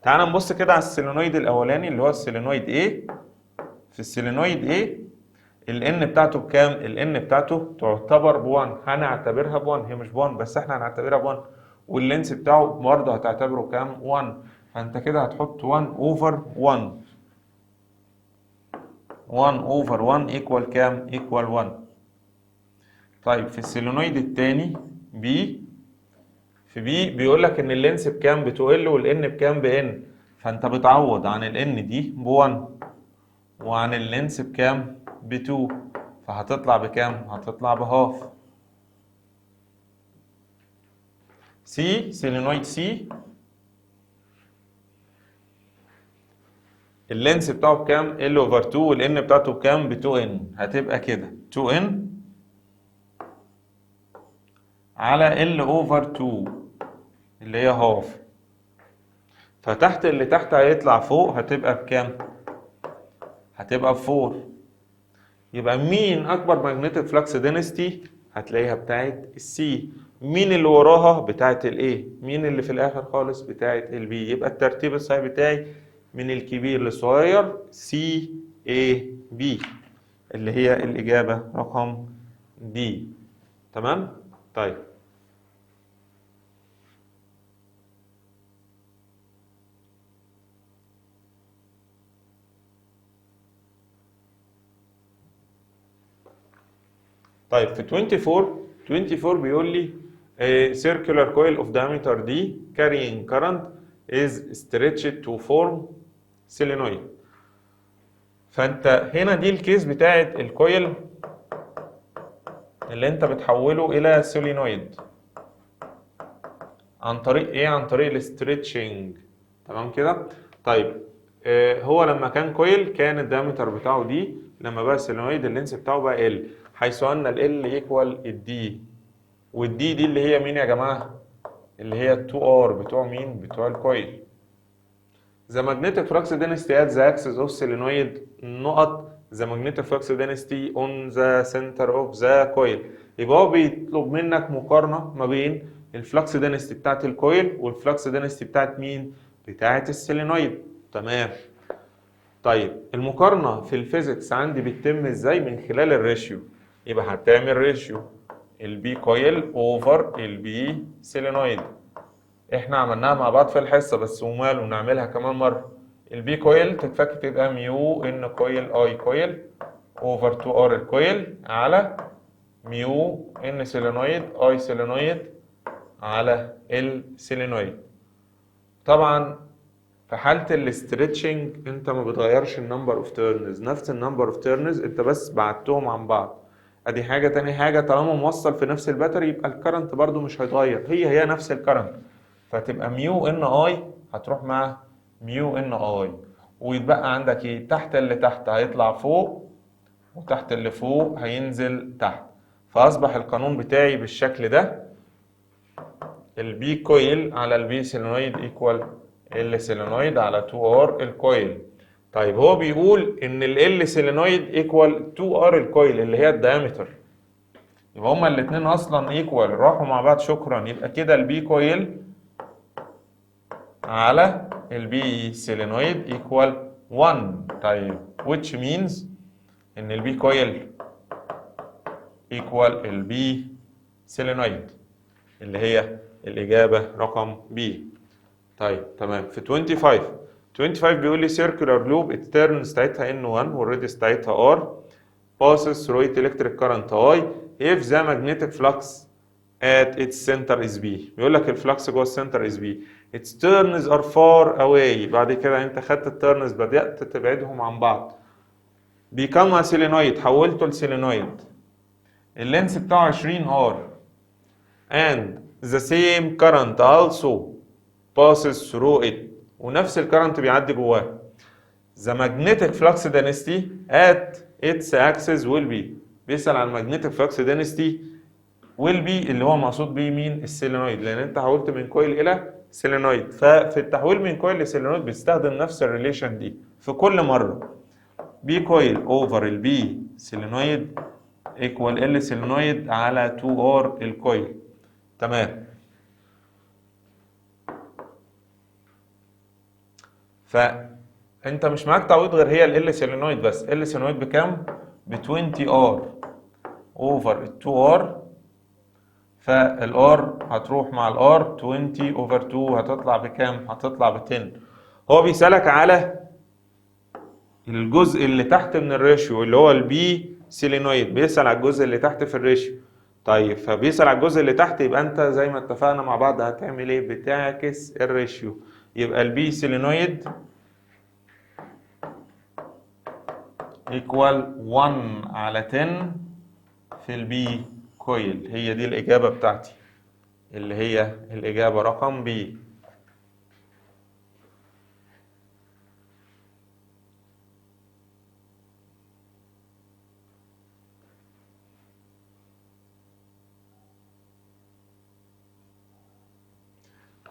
[SPEAKER 1] تعال نبص كده على ال solenoid الاولاني اللي هو ال solenoid A. في ال solenoid A ال N بتاعته بكام؟ ال N بتاعته تعتبر ب1، هنعتبرها ب1، هي مش ب1 بس احنا هنعتبرها ب1، وال length بتاعه برضه هتعتبره كام؟ 1. فانت كده هتحط 1 over 1. 1 over 1 equal كام؟ equal 1. طيب في ال solenoid الثاني B، في B بيقول لك ان ال length بكام؟ ب 2 L وال N بكام؟ ب N. فانت بتعوض عن ال N دي ب 1 وعن ال length بكام؟ ب 2، فهتطلع بكام؟ هتطلع ب half. C، solenoid C، ال length بتاعه بكام؟ L over 2، وال N بتاعته بكام؟ ب 2 N. هتبقى كده 2 N على L over 2 اللي هي half. فتحت اللي تحت هيطلع فوق، هتبقى بكام؟ هتبقى ب 4. يبقى مين اكبر magnetic flux density؟ هتلاقيها بتاعت ال C. مين اللي وراها؟ بتاعت ال A. مين اللي في الاخر خالص؟ بتاعت ال B. يبقى الترتيب الصحيح بتاعي من الكبير للصغير C A B، اللي هي الإجابة رقم D. تمام؟ طيب طيب في 24 بيقول لي circular coil of diameter D carrying current is stretched to form solenoid. فانت هنا دي ال case بتاعت ال coil اللي انت بتحوله الى solenoid عن طريق ايه؟ عن طريق ال stretching. تمام كده؟ طيب هو لما كان coil كان ال diameter بتاعه D، لما بقى solenoid ال length بتاعه بقى L، حيث ان L equal ال D، وال D دي اللي هي مين يا جماعه؟ اللي هي 2 R بتوع مين؟ بتوع ال coil. The magnetic flux density at the axis of solenoid نقط the magnetic flux density on the center of the coil. يبقى هو بيطلب منك مقارنة ما بين ال flux density بتاعت ال coil وال flux density بتاعت مين؟ بتاعت ال solenoid. تمام. طيب المقارنة في ال physics عندي بتتم ازاي؟ من خلال ال ratio. يبقى هتعمل ratio ال B coil over ال B solenoid. احنا عملناها مع بعض في الحصه بس وماله نعملها كمان مره. ال B coil تتفك تبقى mu N coil I coil over 2 R ال coil على mu N solenoid I solenoid على ال solenoid. طبعا في حاله ال stretching انت ما بتغيرش ال number of turns، نفس ال number of turns انت بس بعدتهم عن بعض. ادي حاجه. تاني حاجه طالما موصل في نفس ال battery يبقى ال current برضو مش هيتغير، هي هي نفس ال current. فتبقى mu N I هتروح مع mu N I، ويتبقى عندك ايه؟ تحت اللي تحت هيطلع فوق وتحت اللي فوق هينزل تحت. فاصبح القانون بتاعي بالشكل ده: ال B coil على ال B solenoid equal L solenoid على 2 R ال coil. طيب هو بيقول ان L solenoid equal 2 R ال coil اللي هي ال diameter، يبقى هما الاثنين اصلا equal راحوا مع بعض، شكرا. يبقى كده ال B coil على ال B solenoid equal 1. طيب which means ان ال B coil equal ال B solenoid اللي هي الاجابه رقم B. طيب تمام. في 25 بيقول لي circular loop ال turns بتاعتها N1 وال radius بتاعتها R passes through it electric current I if the magnetic flux at its center is B. بيقول لك ال flux جوه ال center is B، its turns are far away. بعد كده انت خدت ال turns بدأت تبعدهم عن بعض. become a solenoid، حولته ل solenoid، ال length بتاعه 20 R and the same current also passes through it، ونفس ال current بيعدي جواه. The magnetic flux density at its axis will be. بيسأل عن magnetic flux density will be اللي هو مقصود بيه مين؟ ال solenoid، لأن أنت حولت من coil إلى solenoid. ففي التحويل من coil ل solenoid بيستخدم نفس ال relation دي في كل مرة. B coil over ال B solenoid equal L solenoid على 2R ال coil. تمام. فانت مش معاك تعويض غير هي L solenoid بس. L solenoid بكام؟ ب 20 R over 2 R، فال R هتروح مع ال R، 20 over 2 هتطلع بكام؟ هتطلع ب 10. هو بيسألك على الجزء اللي تحت من ال ratio اللي هو ال B solenoid، بيسأل على الجزء اللي تحت في ال ratio. طيب فبيسأل على الجزء اللي تحت، يبقى انت زي ما اتفقنا مع بعض هتعمل ايه؟ بتعكس ال ratio. يبقى ال B solenoid equal 1 على 10 في ال B coil. هي دي الإجابة بتاعتي، اللي هي الإجابة رقم B.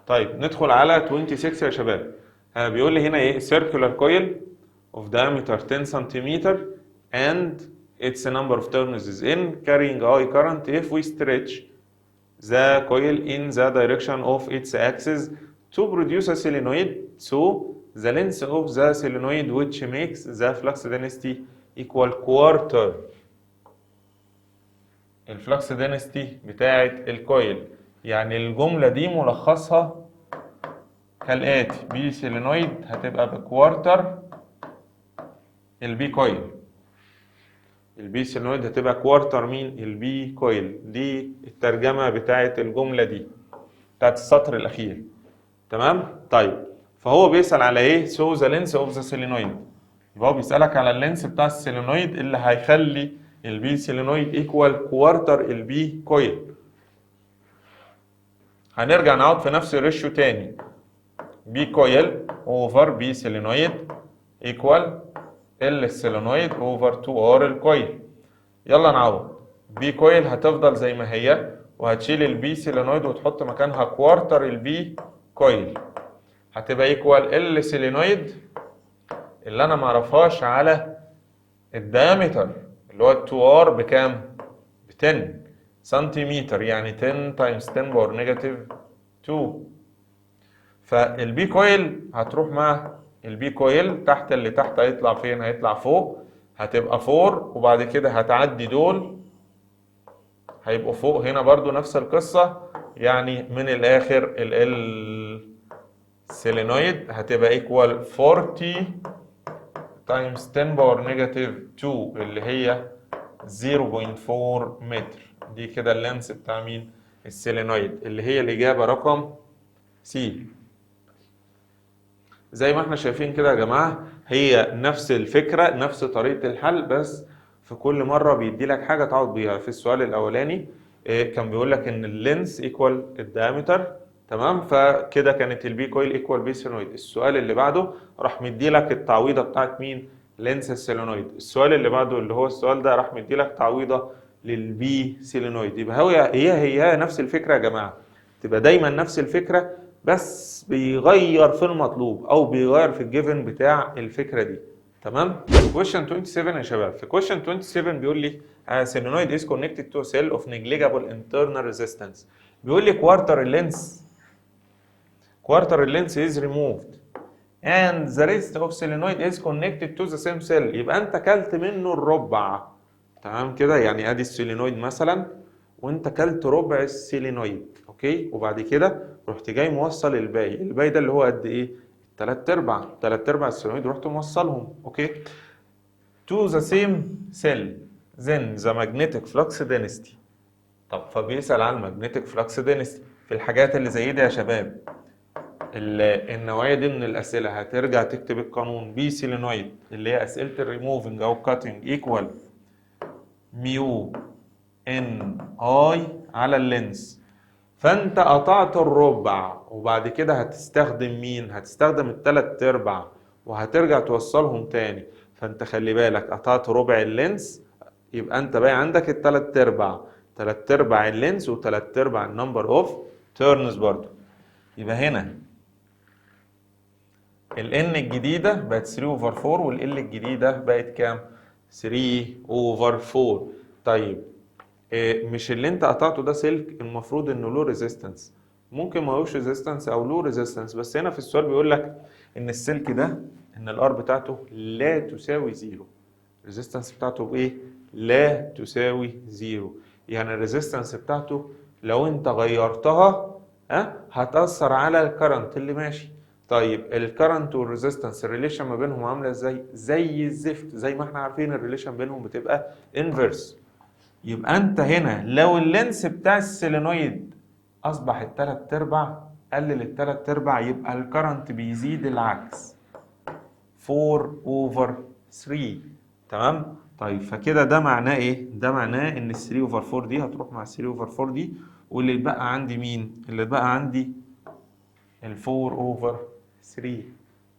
[SPEAKER 1] طيب ندخل على 26 يا شباب. بيقول لي هنا ايه؟ circular coil of diameter 10 cm and its number of turns is n carrying I current. If we stretch the coil in the direction of its axis to produce a solenoid, so the length of the solenoid which makes the flux density equal quarter ال flux density بتاعت ال coil. يعني الجملة دي ملخصها كالآتي: B solenoid هتبقى ب quarter ال B coil. ال B solenoid هتبقى quarter مين؟ ال B coil. دي الترجمة بتاعت الجملة دي بتاعت السطر الأخير. تمام؟ طيب فهو بيسأل على إيه؟ so the length of the solenoid. يبقى هو بيسألك على ال length بتاع ال solenoid اللي هيخلي ال B solenoid equal quarter ال B coil. هنرجع نعود في نفس ال ratio تاني، B coil over B solenoid equal L solenoid over 2 R ال coil. يلا نعوض. B coil هتفضل زي ما هي، وهتشيل ال B solenoid وتحط مكانها quarter ال B coil، هتبقى equal L solenoid اللي انا معرفهاش على ال diameter اللي هو 2 R بكام؟ ب 10 سنتيمتر، يعني 10 times 10 power negative 2. فال B coil هتروح مع ال B coil تحت، اللي تحت هيطلع فين؟ هيطلع فوق، هتبقى 4، وبعد كده هتعدي دول هيبقوا فوق هنا برضو نفس القصة. يعني من الآخر ال L solenoid هتبقى equal 40 times 10 power negative 2 اللي هي 0.4 متر. دي كده ال length بتاع مين؟ ال solenoid، اللي هي الإجابة رقم C. زي ما احنا شايفين كده يا جماعة، هي نفس الفكرة نفس طريقة الحل، بس في كل مرة بيدي لك حاجة تعوض بيها. في السؤال الأولاني كان بيقول لك إن ال length equal ال diameter، تمام، فكده كانت ال B coil equal B solenoid. السؤال اللي بعده راح مدي لك التعويضة بتاعت مين؟ length ال solenoid. السؤال اللي بعده اللي هو السؤال ده راح مدي لك تعويضة لل B solenoid. يبقى هو هي نفس الفكرة يا جماعة، تبقى دايما نفس الفكرة، بس بيغير في المطلوب او بيغير في ال given بتاع الفكرة دي. تمام؟ question 27 يا شباب. في question 27 بيقول لي solenoid is connected to a cell of negligible internal resistance. بيقول لي quarter length is removed and the rest of solenoid is connected to the same cell. يبقى انت كلت منه الربع. تمام كده؟ يعني ادي ال solenoid مثلا، وانت كلت ربع ال solenoid، okay، وبعد كده رحت جاي موصل الباقي. الباقي ده اللي هو قد ايه؟ 3/4، 3/4 ال solenoid رحت موصلهم، okay، to the same cell then the magnetic flux density. طب فبيسأل عن magnetic flux density في الحاجات اللي زي دي يا شباب. النوعية دي من الأسئلة هترجع تكتب القانون B solenoid اللي هي أسئلة الريموفنج أو ال cutting equal mu N I على ال length. فانت قطعت الربع، وبعد كده هتستخدم مين؟ هتستخدم التلات ارباع وهترجع توصلهم تاني. فانت خلي بالك قطعت ربع ال length، يبقى انت باقي عندك التلات ارباع، تلات ارباع ال length وتلات ارباع ال number of turns برضو. يبقى هنا ال N الجديدة بقت 3 over 4، وال L الجديدة بقت كام؟ 3 over 4. طيب مش اللي انت قطعته ده سلك المفروض انه له resistance، ممكن ما هوش resistance او له resistance، بس هنا في السؤال بيقول لك ان السلك ده ان ال R بتاعته لا تساوي zero. ال resistance بتاعته بايه؟ لا تساوي zero. يعني ال resistance بتاعته لو انت غيرتها هتأثر على ال current اللي ماشي. طيب ال current وال resistance ال relation ما بينهم عامله ازاي؟ زي الزفت، زي ما احنا عارفين ال relation بينهم بتبقى inverse. يبقى انت هنا لو ال length بتاع ال solenoid اصبح التلات ارباع، قلل التلات ارباع، يبقى ال current بيزيد العكس 4 over 3. تمام؟ طيب فكده ده معناه ايه؟ ده معناه ان ال 3 over 4 دي هتروح مع ال 3 over 4 دي، واللي اتبقى عندي مين؟ اللي اتبقى عندي ال 4 over 3.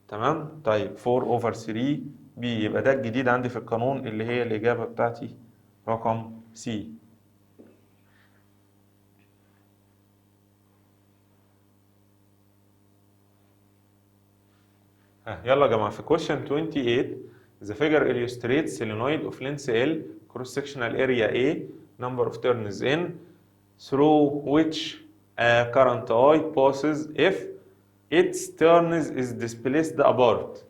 [SPEAKER 1] تمام؟ طيب 4 over 3 B، يبقى ده الجديد عندي في القانون اللي هي الإجابة بتاعتي رقم C. يلا يا جماعة، في question 28 the figure illustrates solenoid of length L cross sectional area A number of turns N through which a current I passes if its turns is displaced apart.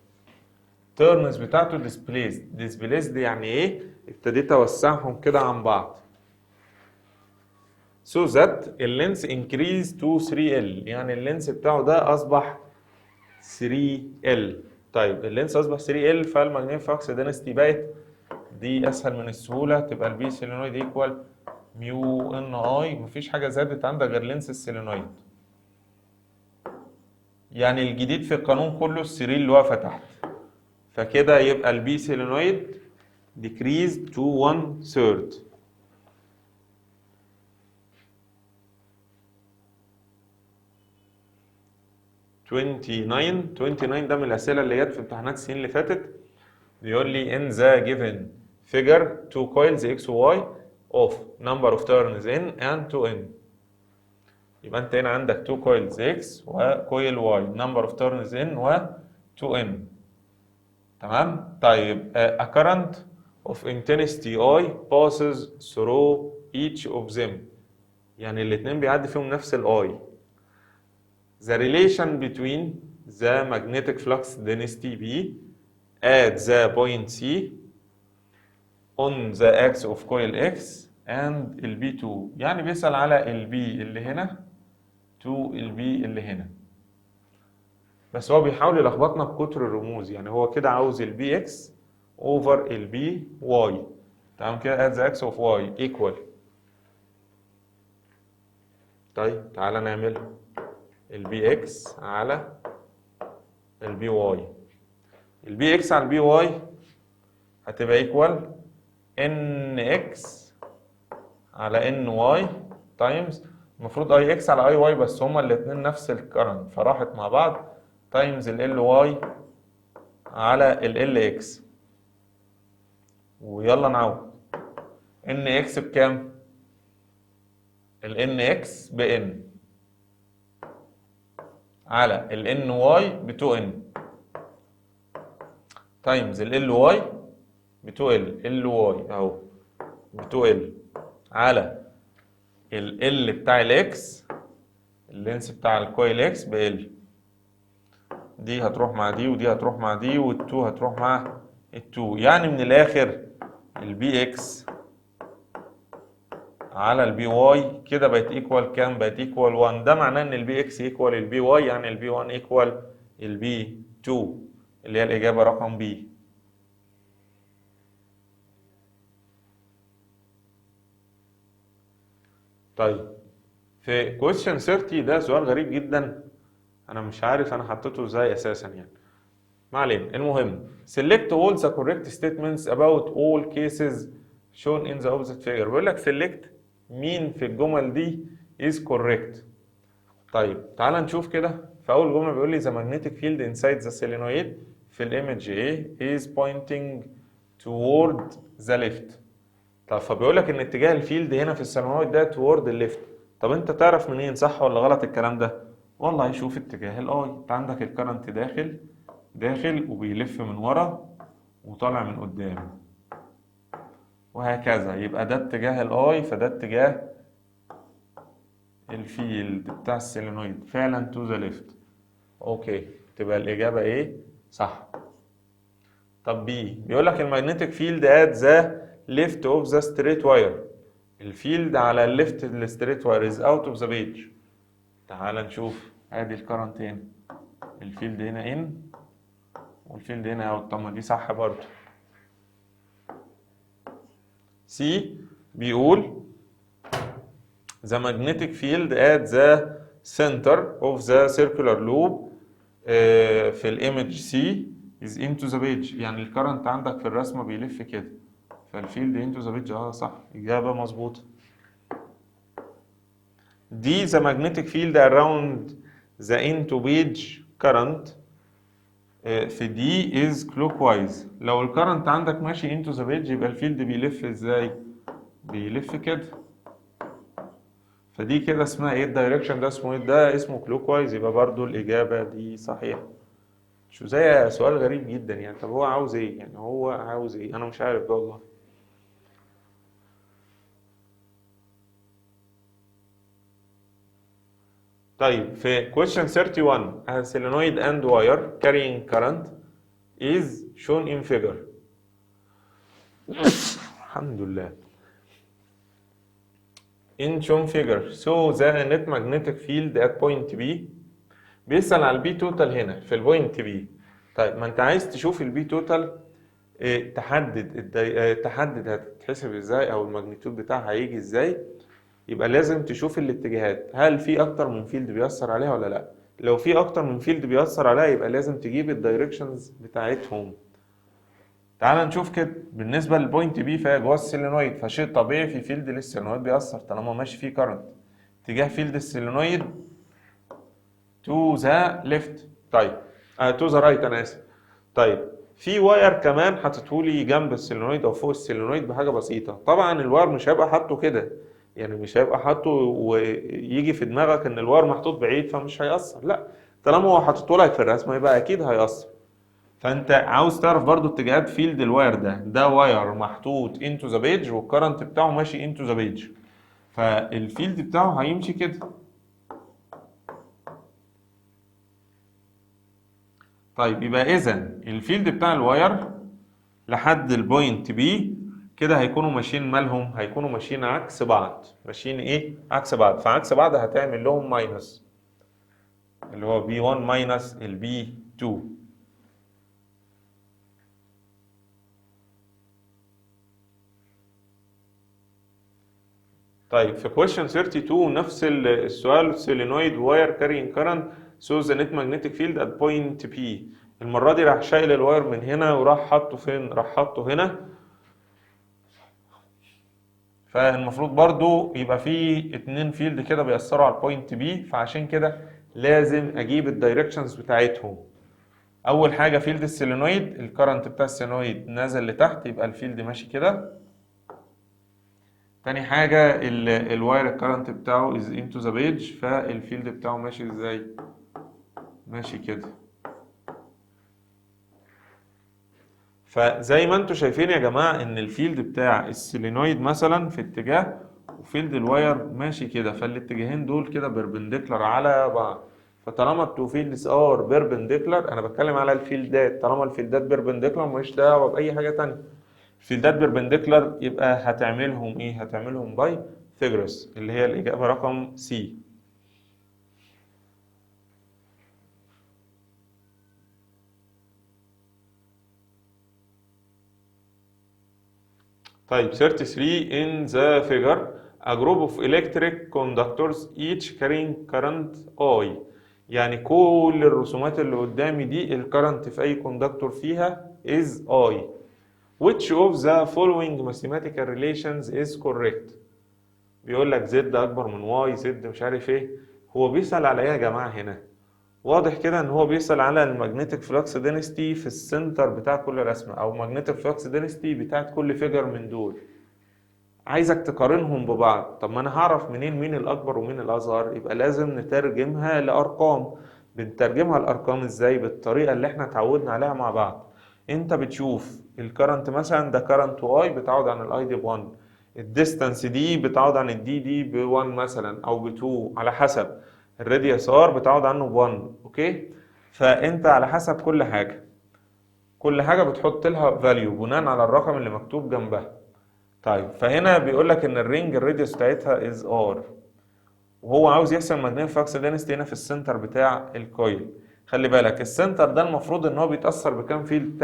[SPEAKER 1] turns بتاعته displaced. displaced يعني ايه؟ ابتديت اوسعهم كده عن بعض. so that ال length increase to 3L، يعني ال length بتاعه ده اصبح 3L. طيب ال length اصبح 3L، فال magnetic flux density بقت دي اسهل من السهوله، تبقى ال B solenoid equal mu N I، مفيش حاجه زادت عندك غير length ال solenoid. يعني الجديد في القانون كله ال three اللي واقفه تحت، فكده يبقى ال B solenoid decrease to 1 third. 29 ده من الأسئلة اللي جت في امتحانات السنين اللي فاتت. بيقول لي in the given figure two coils x و y of number of turns n and 2n. يبقى أنت هنا عندك two coils x و coil y number of turns n و 2n. تمام؟ طيب a current of intensity I passes through each of them، يعني الاتنين بيعدي فيهم نفس ال I. The relation between the magnetic flux density B at the point C on the axis of coil X and ال B2، يعني بيسأل على ال B اللي هنا to ال B اللي هنا، بس هو بيحاول يلخبطنا بكتر الرموز، يعني هو كده عاوز ال BX over ال BY. تمام كده at the axis of Y equal. طيب تعالى نعمل ال BX على ال BY. ال BX على ال BY هتبقى equal NX على NY times، المفروض IX على IY بس هما الاتنين نفس ال current فراحت مع بعض، times ال LY على ال LX. ويلا نعوض NX بكام؟ ال NX ب N على ال NY ب 2N times ال LY ب 2L، LY اهو ب 2L على ال L بتاع ال X، ال length بتاع ال coil X ب L. دي هتروح مع دي ودي هتروح مع دي وال2 هتروح مع ال2، يعني من الاخر ال BX على ال BY كده بقت equal كام؟ بقت equal 1. ده معناه ان ال BX equal ال BY، يعني ال B 1 equal ال B 2 اللي هي الاجابه رقم B. طيب في question 30 ده سؤال غريب جدا، انا مش عارف انا حطيته ازاي اساسا يعني، ما علينا. المهم select all the correct statements about all cases shown in the opposite figure. بيقول لك select مين في الجمل دي is correct. طيب تعال نشوف كده. في اول جمله بيقول لي the magnetic field inside the solenoid في ال image A is pointing toward the left. طب فبيقول لك ان اتجاه ال field هنا في ال solenoid ده toward ال left. طب انت تعرف منين صح ولا غلط الكلام ده؟ والله شوف اتجاه ال I، انت عندك ال current داخل داخل وبيلف من ورا وطالع من قدام وهكذا، يبقى ده اتجاه ال I فده اتجاه ال field بتاع ال solenoid فعلا to the left. okay تبقى الاجابه ايه؟ صح. طب B بيقول لك ال magnetic field at the left of the straight wire، ال field على ال left ال straight wire is out of the page. تعال نشوف، ادي ال current هنا، ال field هنا in وال field هنا out. طب ما دي صح برضه. C بيقول the magnetic field at the center of the circular loop في ال image C is into the page، يعني ال current عندك في الرسمة بيلف كده، فال field into the page اه صح، اجابه مظبوطه. D the magnetic field around the into page current في D is clockwise. لو ال current عندك ماشي into the page يبقى ال field بيلف ازاي؟ بيلف كده. فدي كده اسمها ايه؟ ال direction ده اسمه ايه؟ ده اسمه clockwise، يبقى برضو الإجابة دي صحيحة. شو زي سؤال غريب جدا يعني. طب هو عاوز ايه؟ يعني هو عاوز ايه؟ انا مش عارف بقى والله. طيب في question 31 a solenoid and wire carrying current is shown in figure. الحمد لله. In shown figure so the net magnetic field at point B. بيسأل على ال B total هنا في ال point B. طيب ما انت عايز تشوف ال B total، تحدد هتتحسب ازاي او ال magnitude بتاعها هيجي ازاي. يبقى لازم تشوف الاتجاهات، هل في اكتر من field بيأثر عليها ولا لا. لو في اكتر من field بيأثر عليها يبقى لازم تجيب ال directions بتاعتهم. تعال نشوف كده بالنسبه لل point B، فهي جوه ال solenoid، فشيء طبيعي في field لل solenoid بيأثر طالما ماشي فيه current. اتجاه field ال solenoid to the left، طيب to the right انا اسف. طيب في wire كمان حاططهولي جنب ال solenoid او فوق ال solenoid بحاجه بسيطه. طبعا ال wire مش هيبقى حاطه كده، يعني مش هيبقى حاطه ويجي في دماغك ان ال wire محطوط بعيد فمش هيأثر، لا طالما هو حاطته لك في الرسمه يبقى اكيد هيأثر. فانت عاوز تعرف برضو اتجاهات field ال wire ده. ده wire محطوط into the page وال current بتاعه ماشي into the page، فال field بتاعه هيمشي كده. طيب يبقى اذا ال field بتاع ال wire لحد ال point B كده هيكونوا ماشيين مالهم؟ هيكونوا ماشيين عكس بعض. ماشيين ايه؟ عكس بعض. فعكس بعض هتعمل لهم minus اللي هو B 1 minus ال B 2. طيب في question 32 نفس السؤال، solenoid wire carrying current so the net magnetic field at point P. المرة دي راح شايل ال wire من هنا وراح حاطه فين؟ راح حاطه هنا. فالمفروض برضو يبقى في اتنين field كده بيأثروا على ال point B، فعشان كده لازم اجيب ال directions بتاعتهم. اول حاجة field ال solenoid، ال current بتاع ال solenoid نازل لتحت يبقى ال field ماشي كده. تاني حاجة ال wire ال current بتاعه is into the page، فال field بتاعه ماشي ازاي؟ ماشي كده. فزي ما انتوا شايفين يا جماعة ان ال field بتاع ال solenoid مثلا في اتجاه و field ال wire ماشي كده، فالاتجاهين دول كده perpendicular على بعض. فطالما ال two fields are perpendicular، انا بتكلم على ال field ات، طالما ال field ات perpendicular ماليش دعوة بأي حاجة تانية. ال field ات perpendicular يبقى هتعملهم ايه؟ هتعملهم Pythagoras اللي هي الإجابة رقم C. طيب 33 in the figure a group of electric conductors each carrying current I. يعني كل الرسومات اللي قدامي دي ال current في أي conductor فيها is I. Which of the following mathematical relations is correct؟ بيقول لك Z أكبر من Y، Z مش عارف إيه. هو بيسأل على إيه يا جماعة هنا؟ واضح كده إن هو بيسأل على ال magnetic flux density في ال center بتاع كل رسمة، أو magnetic flux density بتاعت كل figure من دول. عايزك تقارنهم ببعض. طب ما أنا هعرف منين مين الأكبر ومين الأصغر؟ يبقى لازم نترجمها لأرقام. بنترجمها لأرقام إزاي؟ بالطريقة اللي إحنا اتعودنا عليها مع بعض. انت بتشوف ال current مثلا ده current I بتعوض عن ال I دي ب 1، ال distance دي بتعوض عن ال D دي ب 1 مثلا او ب 2 على حسب، ال radius R بتعوض عنه ب 1، okay؟ فانت على حسب كل حاجه، كل حاجه بتحط لها value بناء على الرقم اللي مكتوب جنبها. طيب فهنا بيقول لك ان ال ring ال radius بتاعتها is R، وهو عاوز يحسب magnetic flux density هنا في ال center بتاع ال coil. خلي بالك ال center ده المفروض ان هو بيتأثر بكام field؟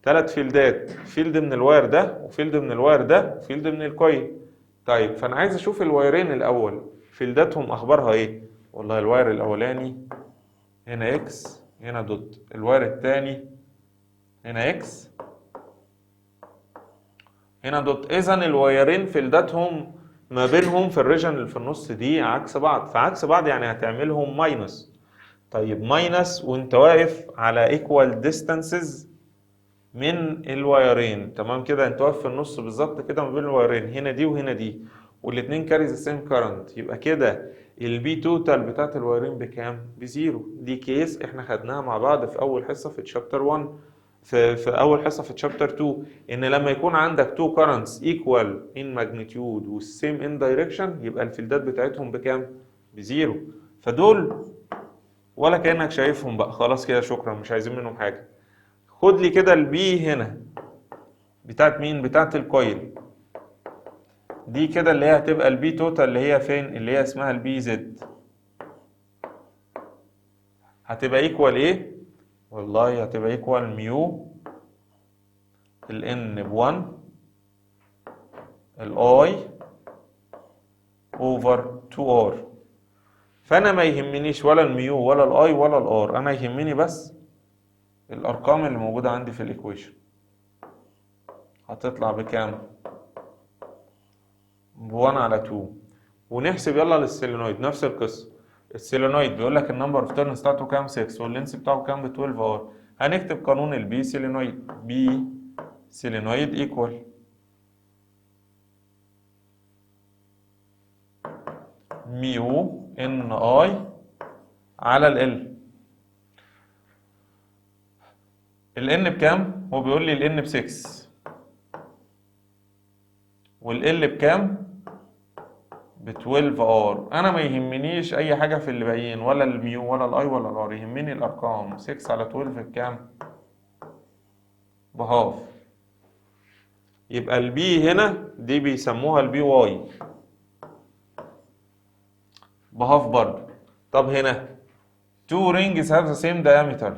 [SPEAKER 1] 3 field ات، field من ال wire ده و field من ال wire ده و field من ال coil. طيب فانا عايز اشوف ال wire ين الاول field اتهم اخبارها ايه. والله ال wire الاولاني هنا X هنا dot، ال wire الثاني هنا X هنا dot. اذا ال wire ين field اتهم ما بينهم في ال region اللي في النص دي عكس بعض، فعكس بعض يعني هتعملهم minus. طيب minus وانت واقف على equal distances من ال wire ين، تمام كده؟ انت واقف في النص بالظبط كده ما بين ال wire ين، هنا دي وهنا دي، والاتنين carry the same current، يبقى كده ال B total بتاعت ال wire ين بكام؟ ب zero. دي case احنا خدناها مع بعض في اول حصة في chapter 1، في اول حصة في chapter 2، ان لما يكون عندك two currents equal in magnitude وال same in direction يبقى ال field ات بتاعتهم بكام؟ ب zero. فدول ولا كانك شايفهم بقى، خلاص كده شكرا مش عايزين منهم حاجة. خد لي كده ال B هنا بتاعت مين؟ بتاعت ال coil دي كده، اللي هي هتبقى ال B total اللي هي فين؟ اللي هي اسمها ال B Z، هتبقى equal ايه؟ والله هتبقى equal mu ال N ب 1 ال I over 2 R. فانا ما يهمنيش ولا ال mu ولا ال I ولا ال R، انا يهمني بس الارقام اللي موجودة عندي في ال equation. هتطلع بكام؟ ب 1 على 2. ونحسب يلا لل solenoid نفس القصة. ال solenoid بيقول لك ال number of turns بتاعته كام؟ 6، وال length بتاعه كام؟ ب 12 R. هنكتب قانون ال B solenoid، B solenoid equal mu N I على ال L. ال N بكام؟ هو بيقول لي ال N ب 6، وال L بكام؟ ب 12 R. انا ما يهمنيش اي حاجة في اللي باقيين، ولا ال mu ولا ال I ولا ال R، يهمني الارقام. 6 على 12 بكام؟ ب half. يبقى ال B هنا دي بيسموها ال B Y ب half برضو. طب هنا two rings have the same diameter،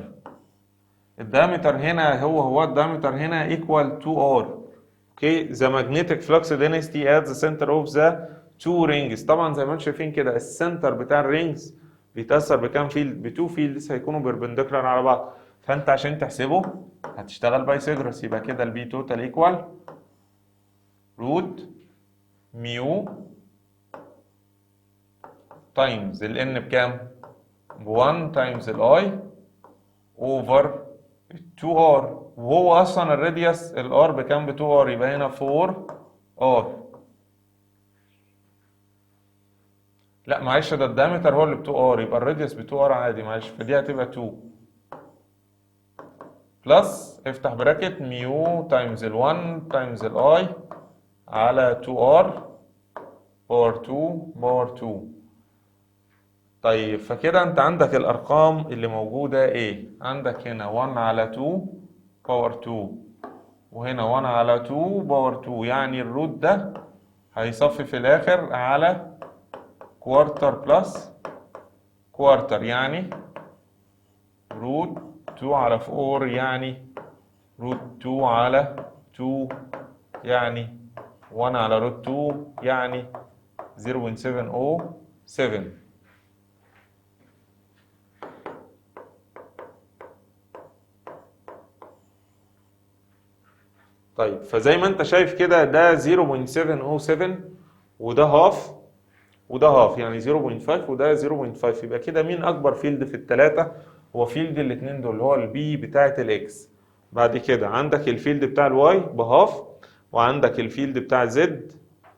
[SPEAKER 1] ال diameter هنا هو هو ال diameter هنا equal 2r. okay، the magnetic flux density at the center of the two rings. طبعا زي ما انتم شايفين كده ال center بتاع ال rings بيتاثر بكام field؟ ب two fields هيكونوا perpendicular على بعض. فانت عشان تحسبه هتشتغل Pythagoras، يبقى كده ال B total equal root mu times ال N بكام؟ ب 1 times ال I over 2 R، وهو اصلا ال radius ال R بكام؟ ب 2 R، يبقى هنا 4 R. لا معلش ده ال diameter هو اللي ب 2 R، يبقى ال radius ب 2 R عادي معلش، فدي هتبقى 2 plus افتح bracket mu times ال 1 times ال I على 2 R power 2 power 2. طيب فكده انت عندك الارقام اللي موجودة ايه؟ عندك هنا 1 على 2 power 2، وهنا 1 على 2 power 2، يعني ال root ده هيصفي في الاخر على quarter plus quarter، يعني root 2 على 4، يعني root 2 على 2، يعني 1 على root 2، يعني 0.707. طيب فزي ما انت شايف كده ده 0.707 وده half وده half، يعني 0.5 وده 0.5. يبقى كده مين اكبر field في الثلاثة؟ هو field الاثنين دول اللي هو ال B بتاعه ال X. بعد كده عندك ال field بتاع ال Y ب half، وعندك ال field بتاع Z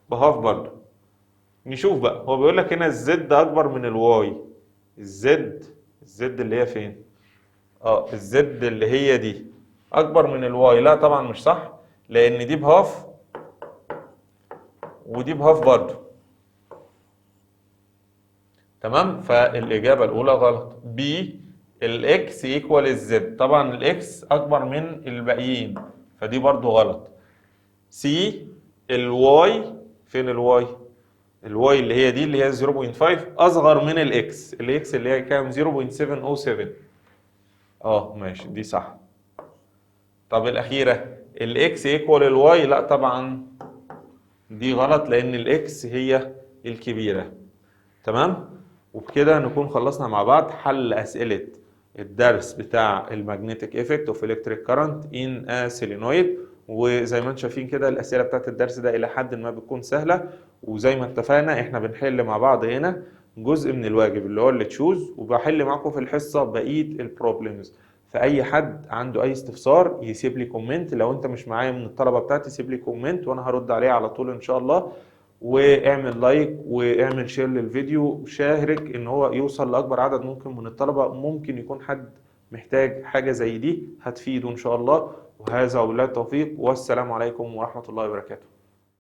[SPEAKER 1] ب half برضو. نشوف بقى هو بيقول لك هنا ال Z اكبر من ال Y. ال Z، ال Z اللي هي فين؟ ال Z اللي هي دي اكبر من ال Y. لا طبعا مش صح، لان دي ب half ودي ب half برضو. تمام، فالاجابه الاولى غلط. B ال X equal ال Z، طبعا ال X اكبر من الباقيين فدي برضو غلط. C ال Y، فين ال Y؟ ال Y اللي هي دي اللي هي 0.5 اصغر من ال X، ال X اللي هي كام؟ 0.707. ماشي دي صح. طب الاخيرة ال X equal ال Y، لا طبعا دي غلط لان ال X هي الكبيرة. تمام، وبكده نكون خلصنا مع بعض حل اسئلة الدرس بتاع ال magnetic effect of electric current in a solenoid. وزي ما انتم شايفين كده الاسئلة بتاعت الدرس ده الى حد ما بتكون سهله، وزي ما اتفقنا احنا بنحل مع بعض هنا جزء من الواجب اللي هو اللي choose، وبحل معاكم في الحصة بقية ال problems. فاي حد عنده اي استفسار يسيب لي comment، لو انت مش معايا من الطلبة بتاعتي سيب لي comment وانا هرد عليه على طول ان شاء الله. واعمل like واعمل share للفيديو، وشارك ان هو يوصل لاكبر عدد ممكن من الطلبه، ممكن يكون حد محتاج حاجة زي دي هتفيده ان شاء الله. وهذا وبالله التوفيق، والسلام عليكم ورحمة الله وبركاته.